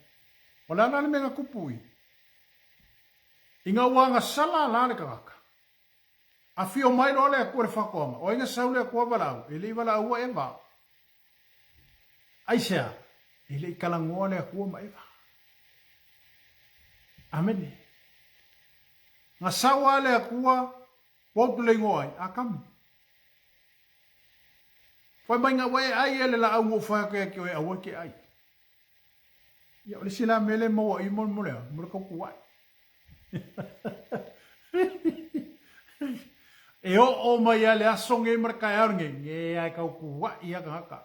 O le a la le mea na tupu i? Ina ua agasala la le tagata, Afio mai loa le Atua i le faatoaga, o ai na sau le Atua valaau? E le i valaauua Eva. Aisea? E le i talanoa le Atua ma Eva. Amene. Na sau lava le Atua, ua ou tulei ngoa ai, Atamu. Fai mai na ua e ai e le laau ua ou fai atu ia te oe aua e te ai. Ia, o le isi la mea lea e maua i mo le, mo le tautuai. E oo mai lava le aso nei ma le taeao lenei, ge a e tautuai lava tagata.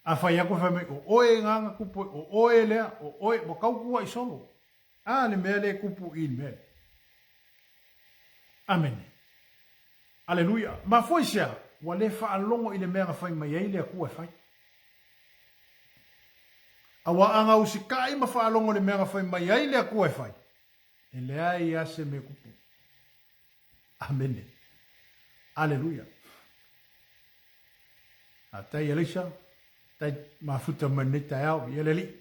A fai atu fai mai, o oe na na tupu, o oe lea, o oe, ua tautuai solo. A le mea lea e tupu i le mea lea. Amene. Aleluia. Mafua i se a? Ua le faalogo i le mea na fai mai ai le Atua e fai. Aua a na usikai ma faalogo i le mea na fai mai ai le Atua e fai, e leai lava se mea kupu. Amene. Aleluia. Faafetai Elaisa, tai mafuta mai lenei taeao i le Alii.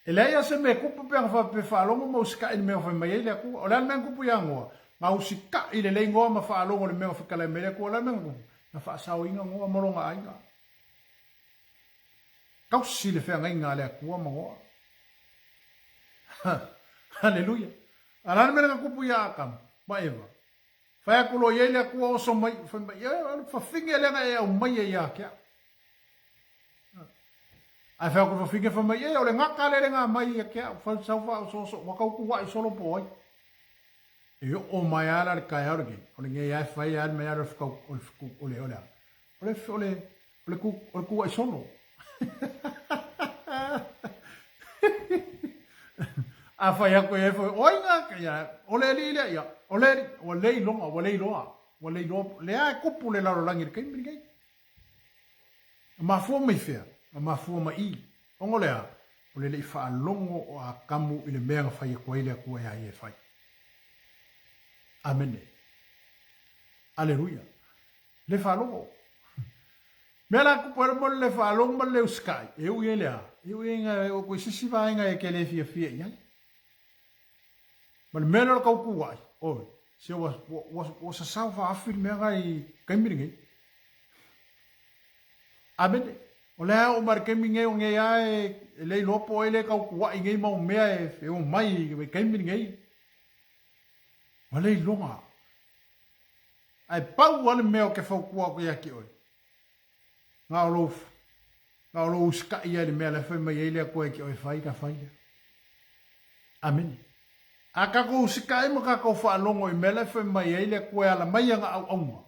E leai lava se mea kupu pe ana faapea faalogo ma usikai i le mea na fai mai ai le Atua. O le a le mea na kupu ia Noa? Na usikai lelei Noa ma faalogo i le mea na fetalai mai ai le Atua. O le a le mea na kupu? Na faasaoina Noa ma lona aiga. Tausi le feagaiga a le Atua ma Noa. Haleluia. A o le a le mea na tupu ia Atamu ma Eva? Fai atu loa i ai le Atua oso mai, fai mai, e, o le fafine lea na e aumaia ia te au. Ae fai atu le fafine fai mai, e, o le gata lea le na aumai ia te au, fai sau faaosooso, ua tau tuuai solo po o ai. E oo mai lava la le taeao lenei, o lenei lava e fai lava le mea o le, o le, o le, o le, o le, o le, o le, o le tuuai solo. A fai atu ia foi, oi nga, ia, o le alii lea, ia, o le alii, ua le iloga, ua le iloa, ua le iloa, lea e kupu le lalolagi i le taimi lenei. E mafua mai fea? E mafua mai i. Ona o le a? O le le i faalogo o Atamu i le mea na fai atu ai le Atua ia ia e fai. Amene. Aleluia. Le faalogo. Mea la kupu ai mo le faalogo ma le usikai, e ui ai le a? E ui ai nga o koe sisi vaega e ke le fiafia i ai. Ma le mea lea o le tautuai, oi, se ua, ua, ua, ua sasao faafi le mea nga i taimi lenei. Amene. O lea oo mai le taimi lenei o nei a e, e le iloa po o ai le tautuai nei mau mea e, e omai i le taimi lenei. Ua le iloga. Ae pau lava le mea ou te fautua atu ia te oe, na o lou, na o lou usitai ia i le mea la e fai mai ai le Atua ia te oe e fai, na fai lea. Amene. A tatou usitai ma tatou faalogo i mea la e fai mai ai le Atua e ala mai ana auauna,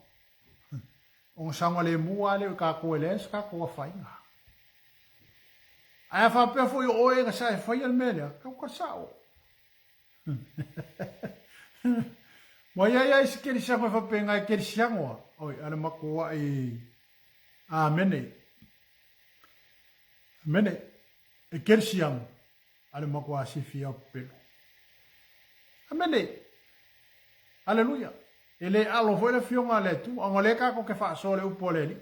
ona saogalemu lava lea o tatou e leai se tatou afaina. Ae a faapea foi o oe na sa e faia le mea lea, tau sao. Ua i ai ai se kerisiano e faapena e kerisiano a. Oi, a le matuai. Amene. Amene. E kerisiano a le matua sifia o pepelo. Amene. Aleluia. E le alo foi le afioga a le Atua, ona o lea tatou te faasoa le upu a le Alii.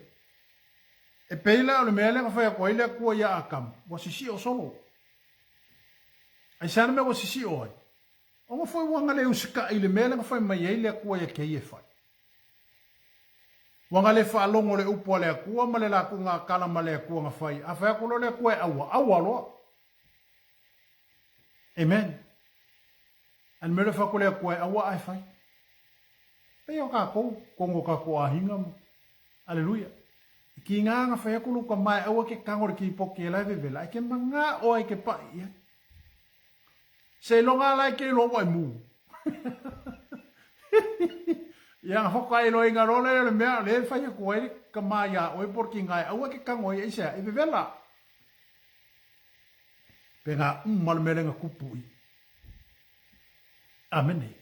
E pei la o le mea lea na fai atu ai le Atua ia Atamu, ua sisio solo. Aisea le mea ua sisio ai? Ona foi ua na le usikai i le mea lea na fai mai ai le Atua ia te ia e fai. Ua na le faalogo le upu a le Atua ma le latou gatala ma le Atua na fai. A fai atu loa le Atua e aua, aua loa. Amen. A le mea lea fai atu le Atua e aua ae fai. Pei o tatou, totonu o tatou aiga ma Aleluia. E kiga na fai atu lou tama e aua ke kago le kipoti e la e vevela, ae ke manao ai ke paʻi i ai. Seiloga la e ke iloa ua e mu. Ia na whakailoinga loa lea o le mea o lea e fai atu ai le tama iā oe po o le kiga e aua ke kago ai aisea, e vevela. Pe ngā uma le mea lea na tupu i. Amene.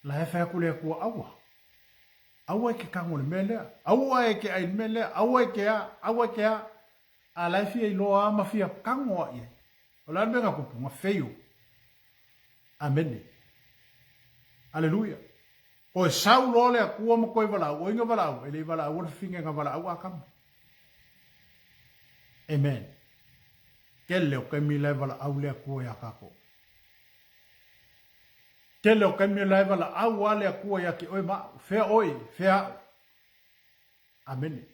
La e fai atu le Atua aua. Aua e ke kago i le mea lea. Aua e ke ai i le mea lea. Aua e ke a, aua e ke a. A la e fia iloa a ma fia kago a i ai. O le a le mea na tupu? Na feio. Amene. Aleluia. Koe sau loa le Atua ma koe valaau. O ai na valaau? E le i valaau le fafine na valaau Atamu. Amen. Tele o taimi la e valaau le Atua ia tatou. Tele o taimi la e valaau a le Atua ia te oe ma au. Fea oe, fea au. Amene.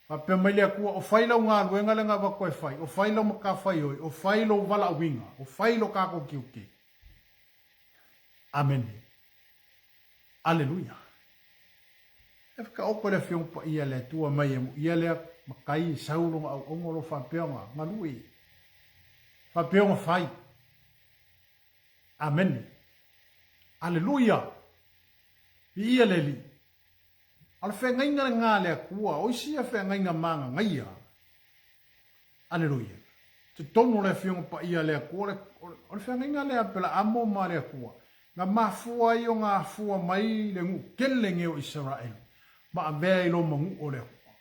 Faapea mai le Atua, o fai lau galuega lea na avatu e fai, o fai lau matafaioi, o fai lou valaauina, o fai lo tatou tiute. Amene. Aleluia. E whakaoko le Afioga Paia le Atua mai e muia lea matai e sau longa auauna o lo faapea ona galue. Faapea ona fai. Amene. Aleluia. Viia le Alii. A o le feagaiga lena a le Atua, o isi ia feagaiga magagaia. Aleluia. Totonu o le Afioga Paia a le Atua, o le feagaiga lea a Pelaamo ma le Atua, na mafua ai ona afua mai le nuu tele nei o Isaraelu, ma avea i loma nuu o le Atua.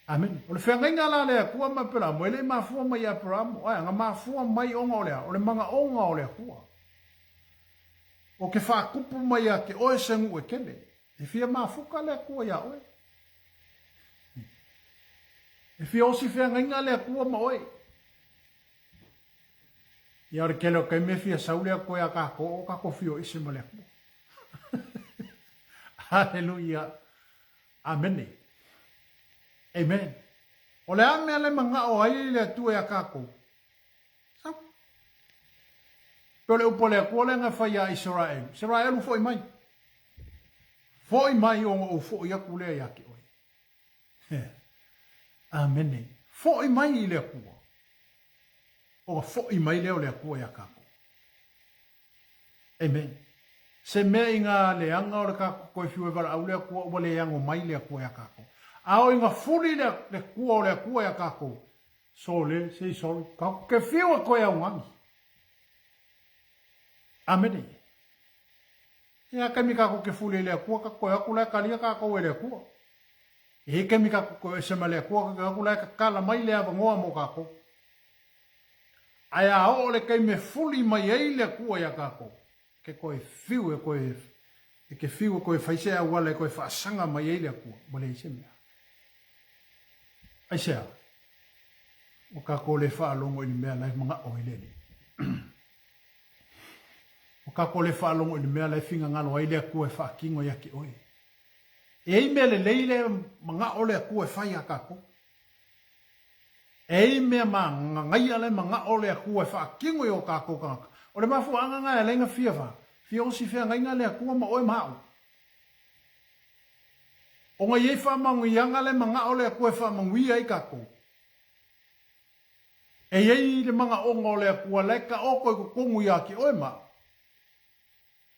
Amene. O le feagaiga la a le Atua ma Aperamo, e le i mafua mai ia Aperamo, ae na mafua mai ona o le a? O le manaoga o le Atua. O ke faatupu mai ia te oe se nuu e tele. E fia mafuta le Atua iā oe. E fia osi feagaiga le Atua ma oe. Ia o le tele o taimi e fia sau le Atua iā tatou, o tatou fia o ese ma le Atua. Aleluia. Amene. Amen. O le a mea le manao ai le Atua iā tatou? Sau. Pe o le upu a le Atua lea na fai ia Isaraelu, Isaraelu foi mai. Foi mai ona ou foi atu lea ia te oe. Amene. Foi mai i le Atua. Ona foi mai lea o le Atua ia tatou. Amen. Se mea i ngā leanga o le tatou toe fiu e valaau le Atua ua le ano mai le Atua ia tatou. A o i ngā fuli le, le kua o le Atua ia tatou, Sole, sei sorry, ka ke whiu a koe au ngani. Amene. Ia kemi ka ko ke fuli le akua ka koe aku la kalia ka ko le akua. E kemi ka ko ese ma le akua ka aku la ka kala mai le avangoa mo ka ko. Ai a o le kei me fuli mai ai le akua ia ka ko. Ke koe whiu e koe. E ke fiu e koe fai se auala e koe faasaga mai ai le Atua, ua leai se mea. Aisea? Ua kākou le faalogo i le mea la e manao ai le Alii. Ua kākou le faalogo i le mea la e finagalo ai le Atua e faatino ia te oe. E i ai mea lelei le manao le Atua e fai iā kākou. E i ai mea magagaia le manao le Atua e faatino i o kākou tagata. O le mafuaaga na e ala ai na fia fa, fia osi feagaiga le Atua ma oe ma a'u. Ona i ai faamanuiaga le manao le Atua e faamanuia ai kākou. E i ai le manaoga o le Atua la e taoto i totonu ia te oe ma a'u.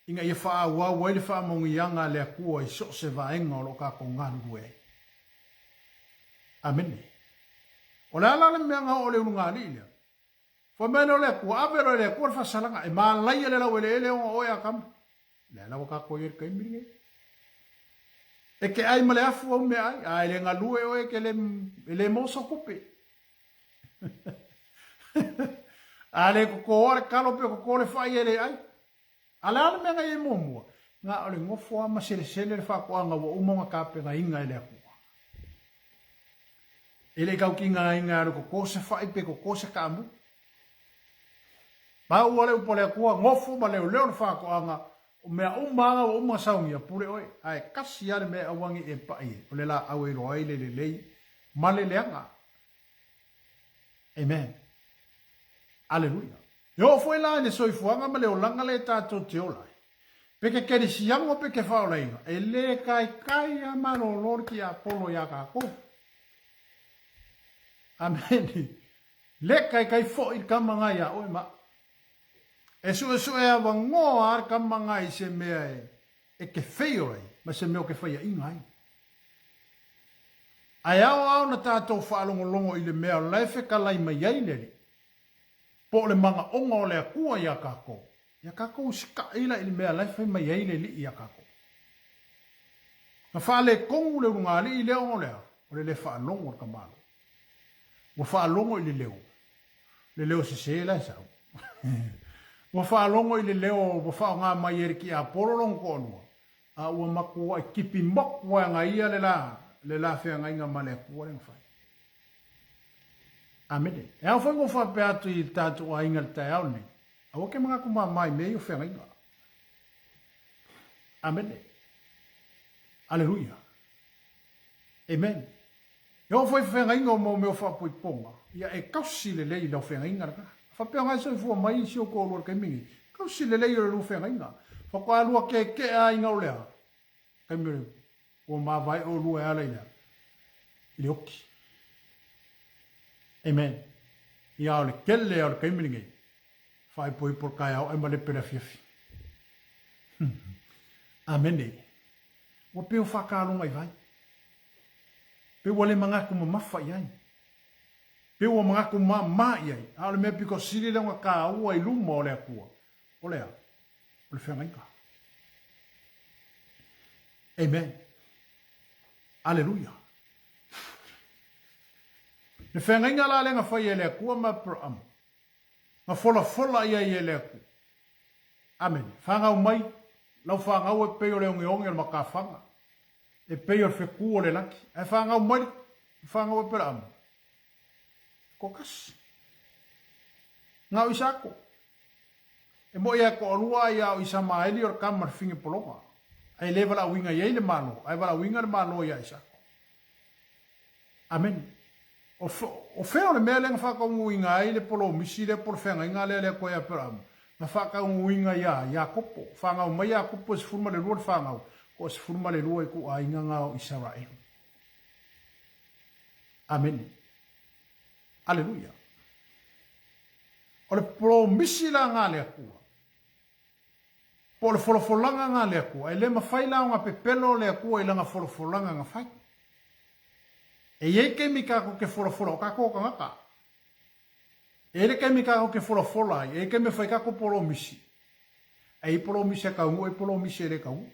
ina ia faaauau ai le faamanuiaga a le Atua i so o se vaega o lo o tatou galulue ai. Amene. O le a la le mea na oo i le ulugalii lea? Fai mai lea o le Atua, Ave loa e le Atua le faasalaga, e malaia le laueleele ona o oe Atamu. Lea la ua tatou i ai i le taimi lenei. E te ai ma le afu au meaai, a e le galue oe e te le, e le maua sau tupe. A le totoa le talo pe toto le fai e le ai. A le a le mea na i ai muamua? Na o le nofo lava ma selesele le faatoaga ua uma ona tapenaina e le Atua. E le i tautigaina e alu toto se fai pe toto se kaamu. Pau lava le upu a le Atua, nofo ma leoleo le faatoaga, o mea uma lava ua uma ona saunia, pule oe. Ae tasi lava le mea e aua ne i e pai ai, o le laau e iloa ai le lelei ma le leaga. Amen. Aleluia. E oo foi la i le soifuaga ma le olaga lea tatou te ola ai. Pe ke kerisiano pe ke faaolaina, e le kaikai a malolo le tiapolo iā tatou. Amene. Le kaikai foi le kama nga iā oe ma. E suesue avanoa a le kama nga i se mea e, e ke fail ai, ma se mea o ke faiaʻiga ai. Ae aoao na tatou faalogologo i le mea o la e fetalai mai ai le Alii, po o le manaoga o le Atua iā tatou, ia tatou usitaʻi la i le mea la e fai mai ai le Alii iā tatou. Na faaletonu le ulugalii lea ona o le a? O le le faalogo o le tamaloa. Ua faalogo i le leo, le leo sese la e sau. Ua faalogo i le leo ua faaaoga mai e le tiapolo lona toalua, A ua matuai tipi moku a ia le la, le la feagaiga ma le Atua lea na fai. Amene. E ao foi ona faapea atu i le tatou aiga i le taeao lenei, aua ke manatu mama i mea ia o feagaiga. Amene. Aleluia. Amen. E oo foi i feagaiga o mea o faapoipoga, ia e tausi lelei i lau feagaiga lena. Faapea ona e soifua mai si ou toalua i le taimi nei, tausi lelei o le lua feagaiga. Faatoa lua keke'a aiga o le a? Taimi o le ua mavae oulua e ala i le a? I le oki. Amen. Ia o le tele o le taimi lenei, faaipoipo le taeao ae malepe le afiafi. Amene. Ua pei o faakaloga i vai. Pei ua le manatu mamafa i ai. Pei ua manatu mama i ai. A o le mea pito sili lea ona taua i luma o le Atua, o le a? O le feagaiga. Amen. Aleluia. Le feagaiga la lea na fai e le Atua ma Aperahama, na folafola i ai e le Atua. Amene. Fanau mai lau fanau e pei o le ogeoge o le matafaga, e pei o le fetu o le lagi. Ae fanau mai le fanau e Aperahama, toatasi. Na o Isako. E moʻi a e toalua ai a o Isamaeli o le kama le fine pologa. Ae le valaauina i ai le Malo, ae valaauina le Malo iā Isako. Amene. O, o fea o le mea lea na faataunuuina ai le polomisi lea po o le feagaiga lea a le Atua ia Aperahama? Na faataunuuina iā Iakopo. Fanau mai Iakopo e 12 le fanau, toa 12 ituaiga na o Isaraelu. Amene. Aleluia. O le polomisi la na a le Atua, Po o le folafolaga na a le Atua. E le mafai la ona pepelo le Atua i lana folafolaga na fai. E i ai taimi tatou te folafola, o tatou o tagata. E i ai le taimi tatou te folafola ai, e i ai taimi e fai tatou polomisi. E i ai polomisi e taunuu, e i ai polomisi e le taunuu.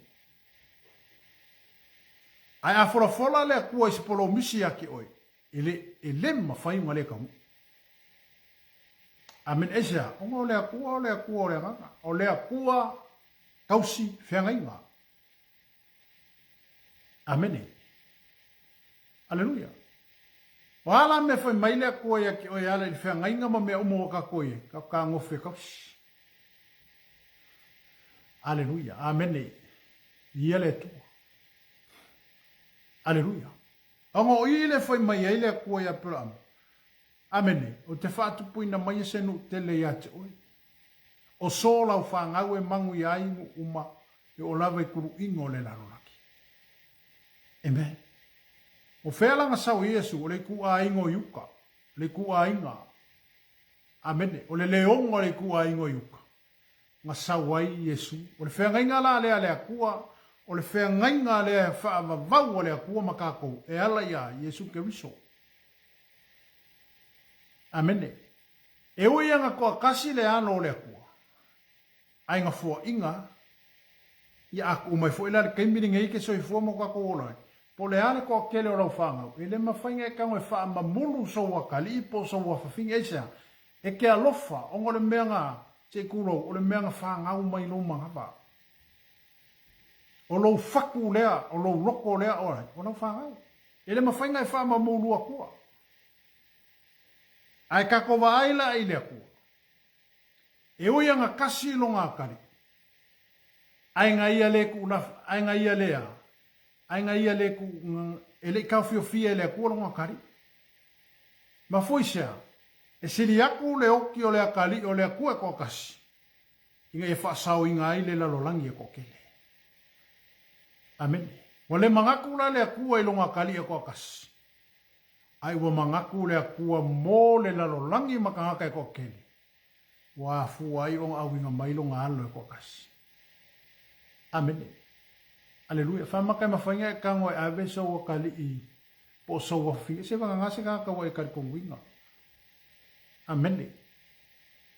Ae a folafola le Atua i se polomisi ia te oe, E le, e le mafai ona le taunuu. Amene. Aisea? Ona o le Atua, o le Atua o le agaga. O le Atua tausi feagaiga. Amene. Aleluia. O a la mea fai mai le Atua ia te oe e ala i le feagaiga ma mea uma ua tatou i ai, tatou tagofe e tausi. Aleluia. Amene. Ia le Atua. Aleluia. Ona o i le fai mai ai le Atua ia Aperahama, Amene, ou te faatupuina maia se nuu tele ia te oe. O so lau fanau e manuia ai nuu uma e oo lava i kuluiga o le lalolagi. Amen. O fea la na sau ai Iesu? O le ituaiga o Iuta. O le ituaiga. Amene. O le leoga o le ituaiga o Iuta. Na sau ai Iesu. O le feagaiga la lea a le Atua, o le feagaiga lea e faavavau a le Atua ma tatou e ala ia Iesu Keriso. Amene. E ui ia na toatasi le alo o le Atua, ae na foaiga, ia a tuu mai foi la le taimi lenei e te soifua ma o tatou ola ai, po o le a le toatele o lau fanau, e le mafai ona e tago e faamamulu sou atalii po o sou afafine. Aisea? E te alofa, ona o le mea na, se i tulou, o le mea na fanau mai lou manava. O lou fatu lea, o lou loto lea, o ai? O lau fanau. E le mafai ona e faamamulu atua. Ae tatou vaai la i le Atua. E ui ana kasi lona atalii, ae na ia le tuulaf, ae na ia le a, ae na ia le tu, e le i taofiofia e le Atua lona atalii. Mafua i sea? E sili atu le oti o le atalii o le Atua e toatasi, ina ia faasaoina ai le lalolagi e toatele. Amene. Ua le manatu la le Atua i lona atalii e toatasi, Ae ua manatu le Atua mo le lalolagi ma tagata e toatele, ua afua ai ona auiga mai lona Alo e toatasi. Amene. Aleluia. Faamata e mafai ona e tago e ave sou atalii po o sou afafine, se vagana se tagata ua e talitonuina. Amene.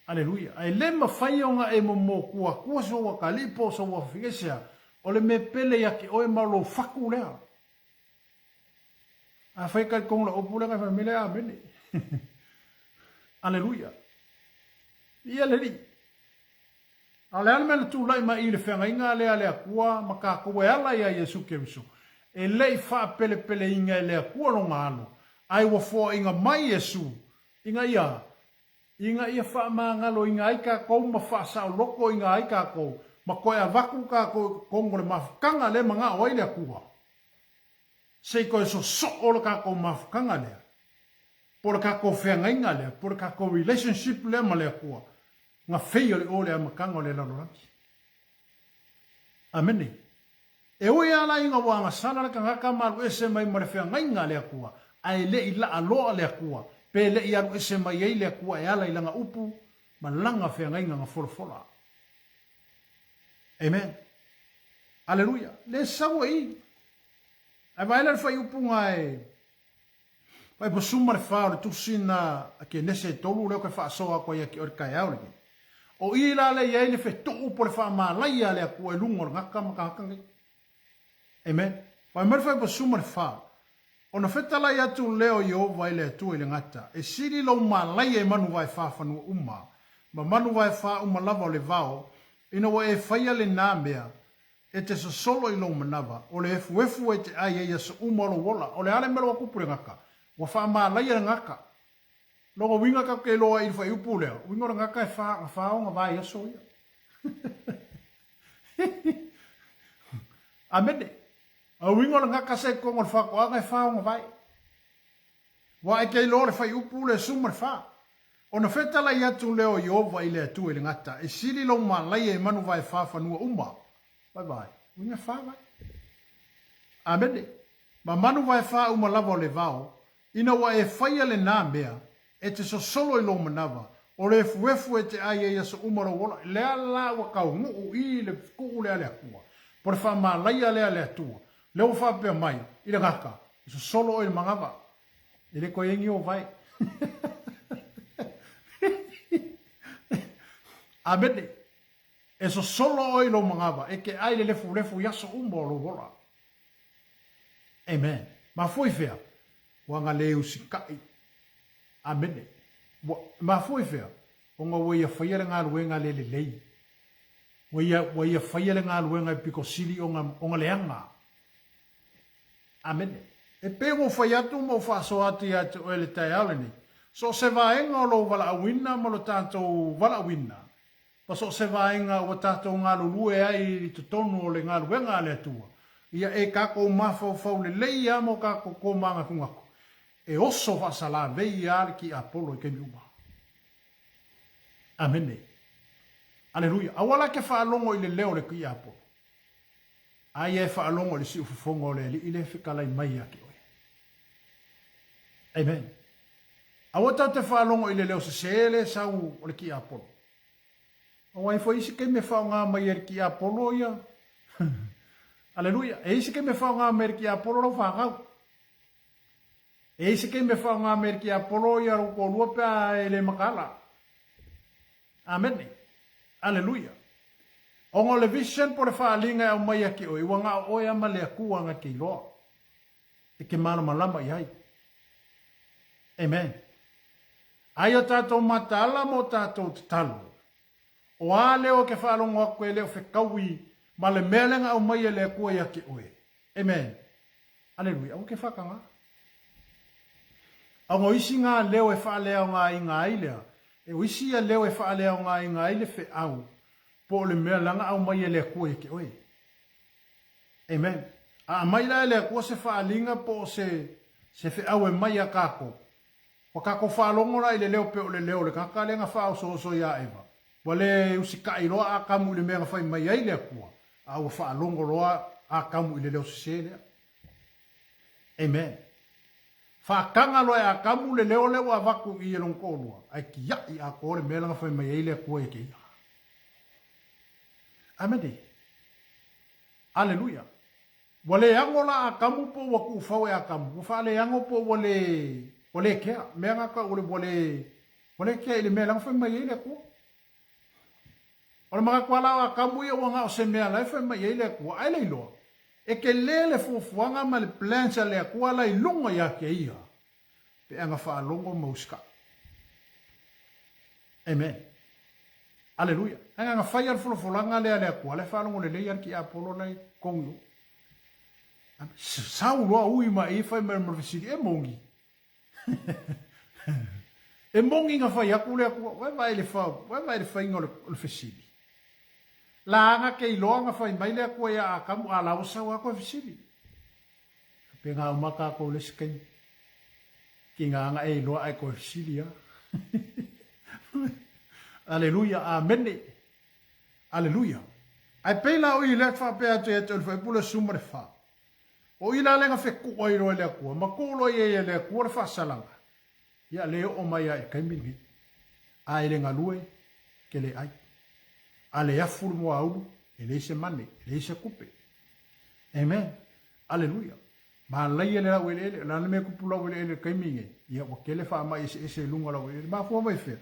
Aleluia. Ae le mafai ona e momotu atua sou atalii po o sou afafine, aisea? O le mea pele ia te oe ma lou fatu lea. Afai e talitonu lau upu lea, fai mai lea amene. Aleluia. Ia le Alii. A o le a le mea na tulai mai i le feagaiga lea a le Atua ma tatou e ala ia Iesu Keriso, e le i faapelepeleina e le Atua lona Alo, ae ua foaiina mai Iesu, ina ia, ina ia faamagaloina ai tatou ma faasaolotoina ai tatou, ma toe avatu tatou i totonu o le mafutaga lea e manao ai le Atua. Se i toe sosoo le tatou mafutaga lea, po o le tatou feagaiga lea, po o le tatou relationship lea ma le Atua, na feia le o le amataga o le lalolagi. Amene. E ui lava la ina ua agasala le tagata ma alu ese mai ma le feagaiga a le Atua, ae le i laaloa le Atua, pe le i alu ese mai ai le Atua e ala i lana upu ma lana feagaiga na folafola. Amen. Aleluia. Le sau e i. Ae vaai la le fuaiupu na e Fuaiupu 14 o le tusi na a Kenese e tolu lea ou te faasoa atu ai ia te oe i le taeao lenei. O i la lea i ai le fetuu po o le faamalaia a le Atua i luga o le gata ma tagata nei. Amen. Fai mai le Fuaiupu 14, Ona fetalai atu lea o Ieova i le Atua i le gata, e sili lou malaia i manu vaefā fanua uma, ma manu vaefā uma lava o le vao, ina ua e faia lenā mea, e te sosolo i lou manava, o le efuefu e te ai ai aso uma o lou ola. O le a le mea ua tupu i le gata? Ua faamalaia le gata. Lona uiga tatou te iloa ai i le fuaiupu lea, uiga o le gata e fa, na fa ona vai aso ia. Amene. A uiga o le gata sa i totonu o le faatoaga e fa ona vai. Ua e te iloa le fuaiupu le 14. Ona fetalai atu lea o Ieova i le Atua i le gata, e sili lou malaia i manu vaefā fanua uma. Vaivai, uiga fa vai. Amene. Ma manu vaefā uma lava o le vao, ina ua e faia lenā mea, e te sosolo i lou manava, o le efuefu e te ai ai aso uma lou ola, lea la ua taunuu i le tuu lea a le Atua, po le faamalaia lea a le Atua, lea ua faapea mai i le gata, e sosolo oe i le manava, E le koe ni o vai. Amene. E sosolo oe i lou manava, e te ai le lefulefu i aso uma o lou ola. Amen. Mafua i fea? Ua na le usikai. Amene. Ua, mafua i fea? Ona ua ia faia le galuega le lelei. Ua ia, ua ia faia le galuega e pito sili ona, ona leaga. Amene. E pei ua ou fai atu ma ou faasoa atu ia te oe i le taeao lenei, so o se vaega o lou valaauina ma lo tatou valaauina, ma so o se vaega ua tatou galulue ai i totonu o le galuega a le Atua, ia e tatou mafaufau lelei lava ma o tatou tomanatunatu, e oso faasalavei lava le tiapolo i taimi uma. Amene. Aleluia. Aua la e te faalogo i le leo o le tiapolo. A ia e faalogo i le siufofoga o le Alii lea e fetalai mai ia te oe. Amen. Aua tatou te faalogo i le leo sese lea e sau o le tiapolo. Aua e foi isi taimi e faaaoga mai e le tiapolo ia. Aleluia. E isi taimi e faaaoga mai e le tiapolo lau fanau. E isi taimi e faaaoga mai e le tiapolo ia lou toalua pe a e le mataala. Amene. Aleluia. Ona o le vision po o le faaaliga e aumai ia te oe, ua na o oe lava ma le Atua na te iloa. E te malamalama i ai. Amen. Ai o tatou mataala ma o tatou tatalo. O a leo e ke faalogo atu e le o fetaui ma le mea lea na aumai e le Atua ia te oe. Amen. Aleluia. Aua ke whakanga. Ona o isi ngā leo e faaleaogaina ai lea, e o isi ia leo e faaleaogaina ai le feau, po o le mea la na aumai e le Atua ia te oe. Amen. A aumai la e le Atua se faaaliga po o se, se feau e mai ia tatou, ua tatou faalogo la i le leo pei o le leo o le tagata lea na faaosooso ia Eva, ua le usitai loa Atamu i le mea na fai mai ai le Atua, a ua faalogo loa Atamu i le leo sese lea. Amen. Faataga loa e Atamu le leo lea ua avatu i i e lona toalua, ae tiai atoa le mea la na fai mai ai le Atua ia te ia. Amene. Aleluia. Ua le ago la Atamu po ua tuufau e Atamu, ua faaleago po ua le ua le kea. Mea na tau o le ua le ua le kea i le mea la na fai mai ai le Atua. O le manatu lava la o Atamu ia ua na o se mea la e fai mai ai le Atua, ae le iloa, e tele le fuafuaga ma le plans a le Atua la i luga ia te ia pe a na faalogo ma usikai. Amen. Aleluia. Ae na na fai lava le folafolaga lea a le Atua, la e faalogo lelei lava le tiapolo la e tonu i o. Sau loa ui mai i fai mai ma le fesili, e moni. E moni na fai atu le Atua, vae vae le fa, vae vae le faiga o le, o le fesili. La aga ke iloa na fai mai le Atua ia Atamu, a la ua sau a koe fesili. Pe ngā uma kākou le isi taimi. Ki ngā anga e iloa ai koe fesili a. Aleluia, amene. Aleluia. Ai pei la o i lea whaapea atu ia te ole whaipule suma le wha. O i la lenga whekua i roa le akua, ma kō loa i e le akua le whaasalaga. Ia le oo mai a i taimi lenei. A e le galue, ke le ai. A le afu le moaulu, e leai se mane, e leai se kupe. Amen. Aleluia. Malaia le laueleele, o le a le mea e tupu laueleele i le taimi lenei? Ia, ua tele faamai eseese i luga o laueleele. Mafua mai fea?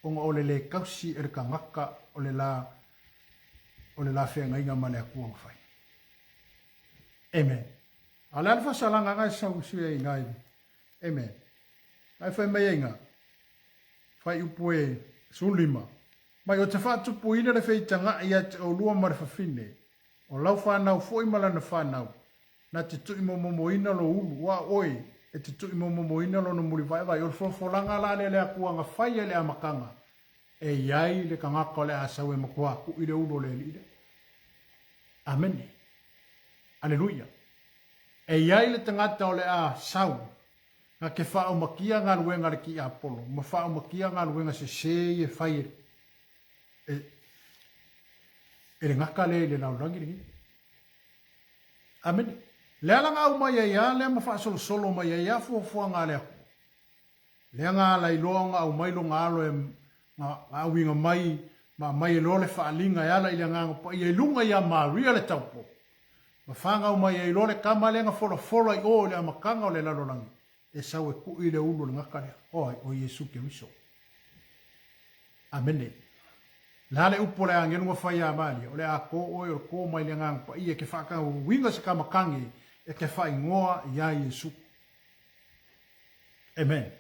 Ona o le le tausi e le tagata o le la, o le la feagaiga ma le Atua ua fai. Amen. A o le a le faasalaga na e sau sui ai ina i Amen. Ai fai mai ai ina, fuaiupu e 15, Mai o te faatupuina le feitagaʻi ia te oulua ma le fafine, o lau fanau foi ma lana fanau, na te tuimomomoina lo ulu, ua oe e te tuimomomoina lona mulivaevae. O le folafolaga la lea le Atua na faia i le amataga, e i ai le tagata o le a sau e matua tuʻi le ulu o le Alii lea. Amene. Aleluia. E i ai le tagata o le a sau, na te faaumakia galuega a le tiapolo, ma faaumakia galuega sese ia e fai e, e, e le gata lea i le lalolagi lenei. Amene. Le ala na aumai ai a lea ma faasolosolo mai ai a fuafuaga a le Atua. Lea na ala iloa ona aumai lona alo e na auiga mai ma aumai e loa le faaaliga e ala i le Agaga Paia i luga ia Maria le taupo, ma fanau mai ai loa le tama lea na folafola i o i le amataga o le lalolagi, e sau e kuʻi le ulu o le gata lea, o ai? O Iesu Keriso. Amene. Le a le upu o le agelu na fai iā Maria, o le a kō oe o le kō mai le Agaga Paia e ke faakauiga se kamakange e ke faaigoa iā Iesu. Amen.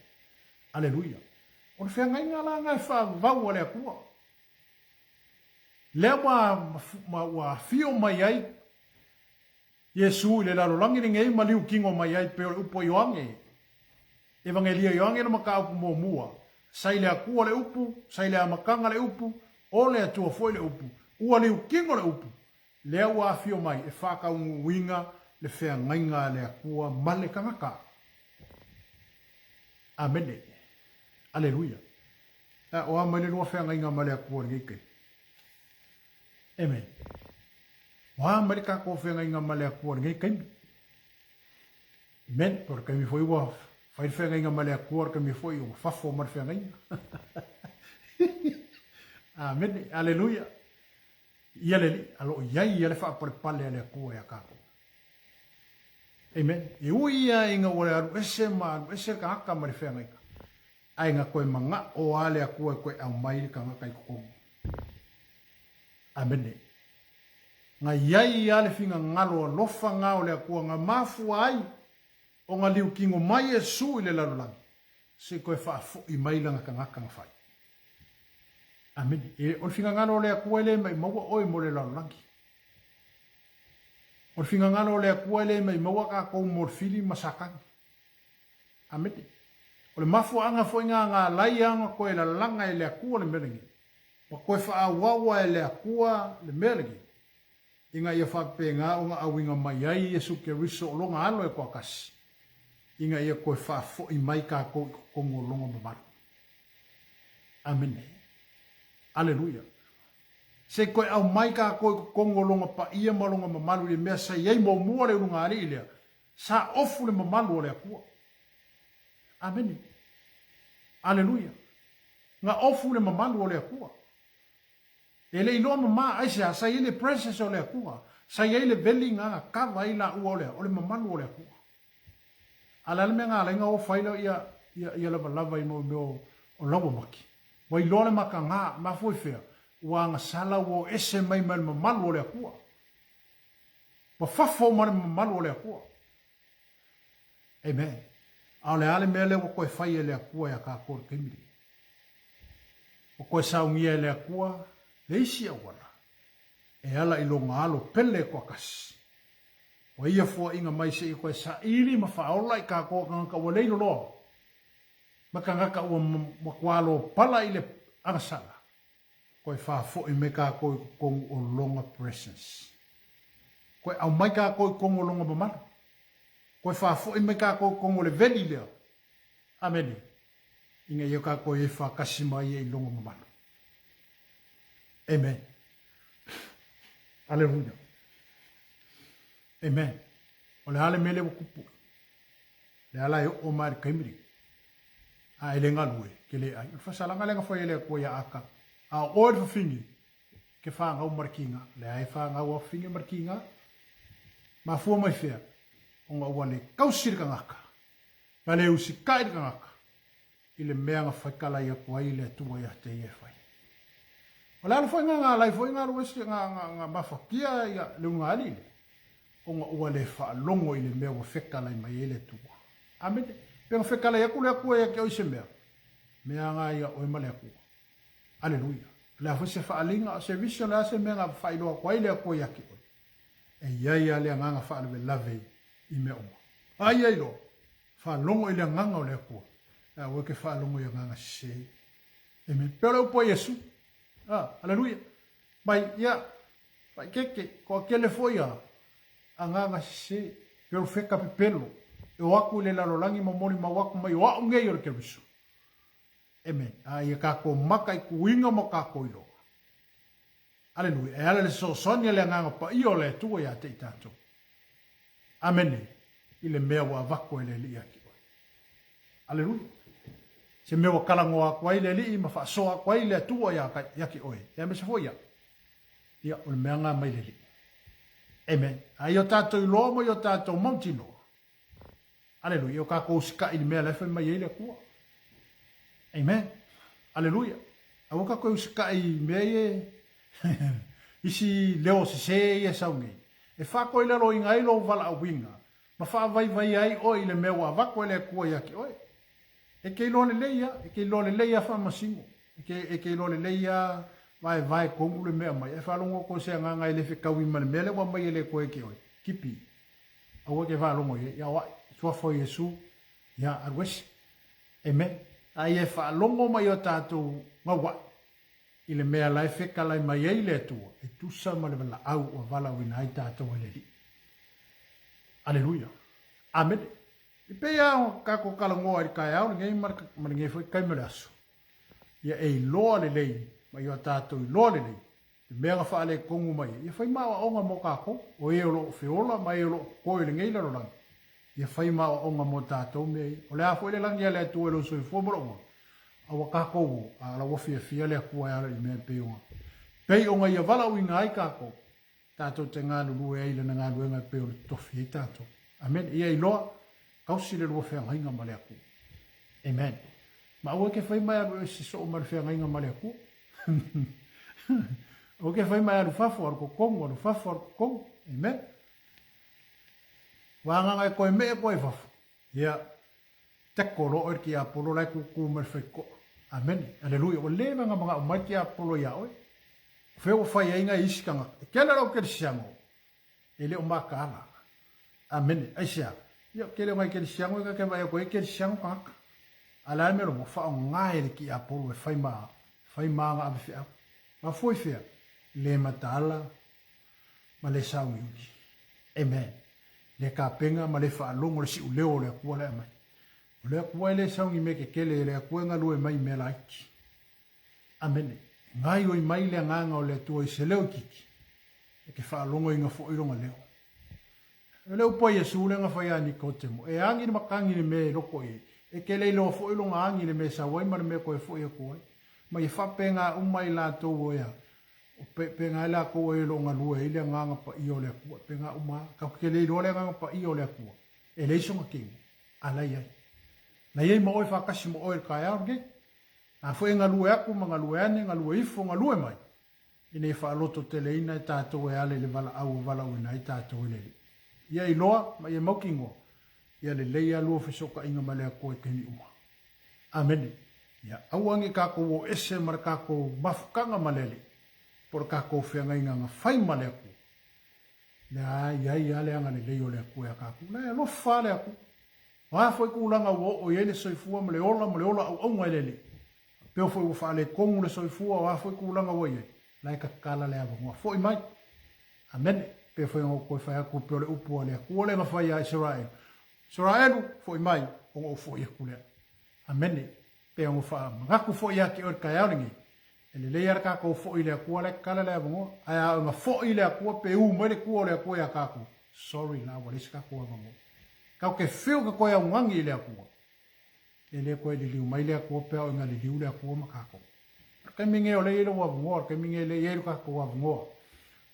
Aleluia. O le feagaiga la na e faavavau a le Atua. Lea ua, ma, ua afio mai ai Iesu i le lalolagi lenei ma liu tino mai ai pei o le upu a Ioane, Evagelia Ioane le mataupu muamua, Sa i le Atua le Upu, sa i le amataga le Upu, o le Atua foi le Upu, ua liu tino le Upu, lea ua afio mai e faataunuuina le feagaiga a le Atua ma le tagata. Amene. Aleluia. A, o a mai le lua feagaiga ma le Atua i lenei taimi? Amen. O a mai le tatou feagaiga ma le Atua i lenei taimi? Amen. O le taimi foi ua fai le feagaiga ma le Atua, o le taimi foi ua fafo ma le feagaiga. Amene. Aleluia. Ia le Alii, a lo o i ai ia le faapalepale a le Atua ia tatou. Amen. E ui ia ina ua alu ese ma alu ese le tagata ma le feagaiga, ae na toe manao lava le Atua e toe aumai le tagata i totonu. Amene. Na i ai lava le finagalo alofa na o le Atua na mafua ai ona liutino mai Iesu i le lalolagi, se i toe faafoi mai lana tagata na fai. Amene. E, o le finagalo o le Atua e le maimaua oe mo le lalolagi. O le finagalo o le Atua e le maimaua tatou mo le fili ma Satani. Amene. O le mafuaaga foi na na alai ona toe lalaga e le Atua le mea lenei. Ua toe faaauaua e le Atua le mea lenei, ina ia faapena ona auina mai ai Iesu Keriso o Lona Alo e toatasi, ina ia toe faafoi mai tatou i totonu o Lona mamalu. Amene. Aleluia. Se i toe aumai tatou i totonu o Lona paia ma Lona mamalu i le mea sa i ai muamua le ulugalii lea, sa ofu le mamalu o le Atua. Amene. Aleluia. Na ofu le mamalu o le Atua. E le iloa mama aisea sa i ai le presence o le Atua, sa i ai le veli na na kava ai laua o le a? O le mamalu o le Atua. A o le a le mea na ala ai na o fai la ia ia ia lavalava i mau mea o laua maki? Ua iloa le makaga, mafua i fea? Ua agasala ua o ese mai ma le mamalu o le Atua. Ua fafo ma le mamalu o le Atua. Amen. A o le a le mea lea ua toe fai e le Atua ia tatou i le taimi lenei? Ua toe saunia e le Atua le isi auala e ala i Lona Alo pele e toatasi. Ua Ia fuaina mai se i toe saili ma faaola i tatou tagata ua lei loloa ma tagata ua matua lopala i le agasala. Koe faafoi mai tatou i totonu o Lona presence. Koe aumai tatou i totonu o Lona mamalu. Koe faafoi mai tatou i totonu o le veli lea. Amene. Ina ia tatou i ai faatasi ma Ia i Lona mamalu. Amen. Aleluia. Amen. O le a le mea lea ua tupu? Lea la e oo mai i le taimi lenei. A e le galue, e te le ai. O le faasalaga lea na fai e le Atua ia Aka, a o oe le fafine, e te fanau ma le kiga. Leai, e fanau a fafine ma le kiga. Mafua mai fea? Ona ua le tausi le tagata, ma le usitai le tagata i le mea na faitalai atu ai le Atua ia te ia e fai. O le ala foi na na alai foi na alu ese na na na mafatia ia le ulugalii lea, ona ua le faalogo i le mea ua fetalai mai ai le Atua. Amene. Pe na fetalai atu le Atua ia te oe i se mea, mea na ia oe ma le Atua. Aleluia. O le a foi se faaaliga, o se vision, o le a se mea na faailoa atu ai le Atua ia te oe, e i ai lava le agaga faalavelave i mea uma. A ia iloa, faalogo i le agaga o le Atua, ae aua e te faalogo i agaga sese. Amen. Pei o le upu a Iesu. Ah, aleluia. Mai, ia, Paikeke, toatele foi a agaga sese, perofeta pepelo, e o atu i le lalolagi ma molimau atu mai o a'u nei o le Keriso. Amen. A ia tatou maka i tuiga ma tatou iloa. Aleluia. E ala le fesoasoani a le Agaga Paia o le Atua ia te i tatou. Amene. I le mea ua avatu e le Alii ia te oe. Aleluia. Se mea ua talanoa atu ai le Alii ma faasoa atu ai le Atua ia te oe. Aemaise foi ia. Ia, o le mea lena mai le Alii. Amen. A ia o tatou iloa ma ia o tatou mautinoa. Aleluia. Ia o tatou usikai i le mea la e fai mai ai le Atua. Amen. Aleluia. Aua tatou e usikai i mea ia isi leo sese ia e sau nei. E faatoilaloina ai lou valaauina ma faavaivaia ai oe i le mea ua avatu e le Atua ia te oe. E te iloa lelei lava, e te iloa lelei lava faamasino, e te, e te iloa lelei lava vaevae tonu le mea mai. Ae faalogo atu o se agaga e le fetaui ma le mea lea ua aumai e le Atua ia te oe. Kipi. Aua e te faalogo i ai, ia o ai, suafa o Iesu, ia alu ese. Amen. A ia e faalogo ma ia o tatou gauai i le mea la e fetalai mai ai le Atua, e tusa ma le valaau ua valaauina ai tatou e le Alii. Aleluia. Amene. E pei lava ona tatou talanoa i le taeao lenei ma lenei foi taimi o le aso, ia e iloa lelei ma ia tatou iloa lelei le mea na faaletonu mai ai, ia fai ma aoaoga mo tatou, o e o lo o feola ma e o lo o totoe i lenei lalolagi, ia fai ma aoaoga mo tatou mea ia. O le a foi le lagi a le Atua i lou soifua ma lou ola, a ua tatou o, a la ua fiafia le Atua e ala i mea e pei ona, pei ona Ia valaauina ai tatou, tatou te galulue ai i Lana galuega e pei ona totofi ai tatou. Amene. Ia iloa, tausi le lua feagaiga ma le Atua. Amen. Ma aua e te fai mai alu ese soo ma le feagaiga ma le Atua. Aua e te fai mai alu fafo, alu totonu, alu fafo, alu totonu. Amen. Ua agaga e toe mee koe i fafo. Ia, teko loa oe i le tiapolo la e tūtū mai le faitotoa. Amene. Aleluia. Ua leva ona manao mai le tiapolo iā oe. O fea ua fai ai nai isi tagata. E tele lou kerisiano e le o mataala. Amene. Aisea? Ia, o tele o nai kerisiano e ta te vaai atu ai e kerisiano tagata. A o le a le mea lona? Ua faaaoga e le tiapolo e fai ma, fai ma aga avefeau. Mafua i fea? Le mataala ma le sauiui. Amen. Le tapena ma le faalogo le siuleo o le Atua la e aumai. O le Atua e le sau ni mea tetele, le Atua e galue mai i mea laiti. Amene. E gaioi mai le agaga o le Atua i se leo itiiti, e te faalogoina foi lona leo. O le upu a Iesu lea na fai ia Nikotemo, e agi le matagi i le mea e loko i ai, e te le iloa foi lona agi i le mea e sau ai ma le mea e toe foi atu ai. Ma ia faapena uma i latou o ea, o pena ai latou e o lo o galue ai le Agaga Paia o le Atua, e pena uma lava. Tatou te le iloa le Agaga Paia o le Atua, e leai sona kino, a la e i ai. La e i ai ma oe faatasi ma oe i le taeao lenei. A foi e galue aku ma galue ane, galue ifo, galue mai, ina ia faalototeleina e tatou e ala i le valaau ua valaauina ai tatou e le Alii. Ia iloa ma ia mautinoa, ia lelei a lua fesootaiga ma le Atua i taimi uma. Amene. Ia aua ne i tatou o ese ma le tatou mafutaga ma le Alii, po o le tatou feagaiga na fai ma le Atua. Lea i ai lava le agalelei o le Atua ia tatou. La e alofa lava le Atua. O a foi tulaga ua oo i ai le soifua ma le ola ma le ola auauna e le Alii, faapea foi ua faaletonu le soifua, o a foi tulaga ua i ai, la e tatala le avanoa. Foi mai. Amene. Pei foi ona ou toe fai atu, pei o le upu a le Atua lea na fai ia Isaraelu, Isaraelu, foi mai, ona ou foi atu lea. Amene. Pei ona faamanatu foi ia te oe i le taeao lenei, e lelei lava le tatou foi i le Atua la e tatala le avanoa. Ae a oo ina foi i le Atua pe u mai le tua o le Atua ia tatou, sorry la, ua leai se tatou avanoa. Tatou te fiu te toe augani i le Atua. E le toe liliu mai le Atua pe a oo ina liliu le Atua ma tatou. O le taimi nei o lea e i ai lou avanoa, o le taimi nei o lea e i ai lo tatou avanoa. O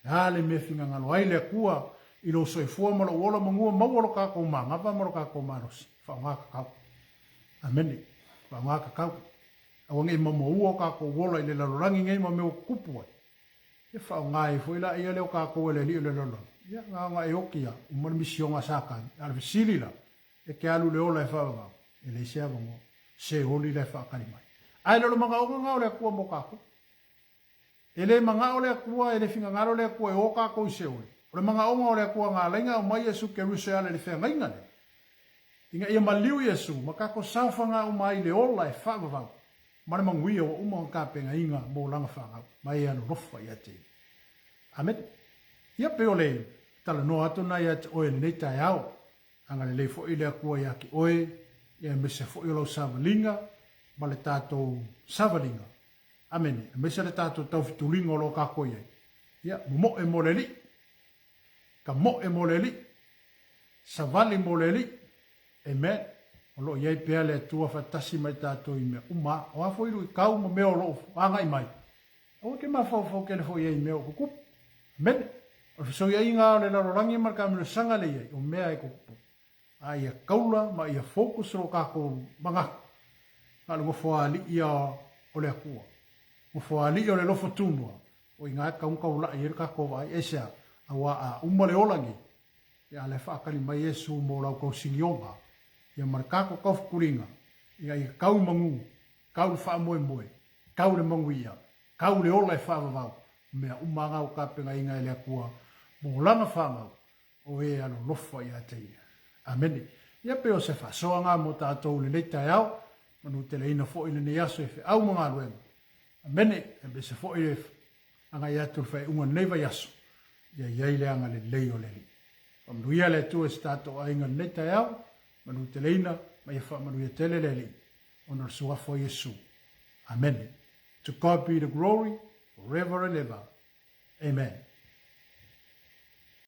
le a le mea e finagalo ai le Atua i lou soifua ma lou ola manua maua lo tatou manava ma lo tatou malosi, faaaoga tatau. Amene. Faaaoga tatau. Aua ne i mamoua o tatou ola i le lalolagi nei ma mea ua tutupu ai. Ia faaaoga ai foi laia lea o tatou e le alii o le lalolagi. Ia na ona e oti lava, uma le misiona a Satani. A o le fesili la, E te alu i le ola e faavavau, e leai se avanoa. Seoli la e faatali mai. Ae le o le manaoga lena o le Atua mo tatou. E le manao le Atua, e le finagalo le Atua e o tatou i Seoli. O le manaoga o le Atua na ala ai ona aumai Iesu Keriso e ala i le feagaiga lea, ina ia maliu Iesu ma tatou saofaga uma ai i le ola e faavavau ma le manuia ua uma ona tapenaina mo lana fanau ma e alolofa ia te ia. Amene. Ia pei o le talanoa atu lena ia te oe i lenei taeao. Agalelei foi le Atua ia te oe, aemaise foi o lau savaliga ma le tatou savaliga. Amene. Aemaise le tatou taufetuliga o lo o tatou i ai. Ia, momoe mo le Alii. Tamoe mo le Alii. Savali mo le Alii. Amen. O lo o i ai pea le Atua faatasi ma i tatou i mea uma. O a foi luitau ma mea o lo o agai mai, Aua e te mafaufau tele foi i ai i mea o tutupu. Amene. O le fesoiaiga o le lalolagi ma le taamilosaga lea i ai, o mea e tutupu. A ia taula ma ia focus lo tatou manatu, na o le nofoalii ia o le Atua. Nofoalii o le alofa tunoa, o i ina e tatau ona taulai ai le tatou vaai. Aisea? Aua a uma le ola nei, ia a o la e faatali mai Iesu mo lau tausinioga, ia ma le tatou taufetuliga, ina ia tau i manu, Kau le faamoemoe, kau le manuia, kau le ola e faavavau, o mea uma lava ua tapenaina e le Atua mo Lana fanau. O e alolofa ia te ia. Amene. Ia pei o se faasoaga mo tatou i lenei taeao, manuteleina foi lenei aso i feau ma galuega. Amene. Aemaise foi le agai atu i le faaiuga o lenei vaiaso, ia i ai le agalelei o le Alii. Faamanuia le Atua i se tatou aiga i lenei taeao, manuteleina ma ia faamanuia tele le Alii ona o le Suafa o Iesu. Amene. To God be the glory forever and ever. Amen.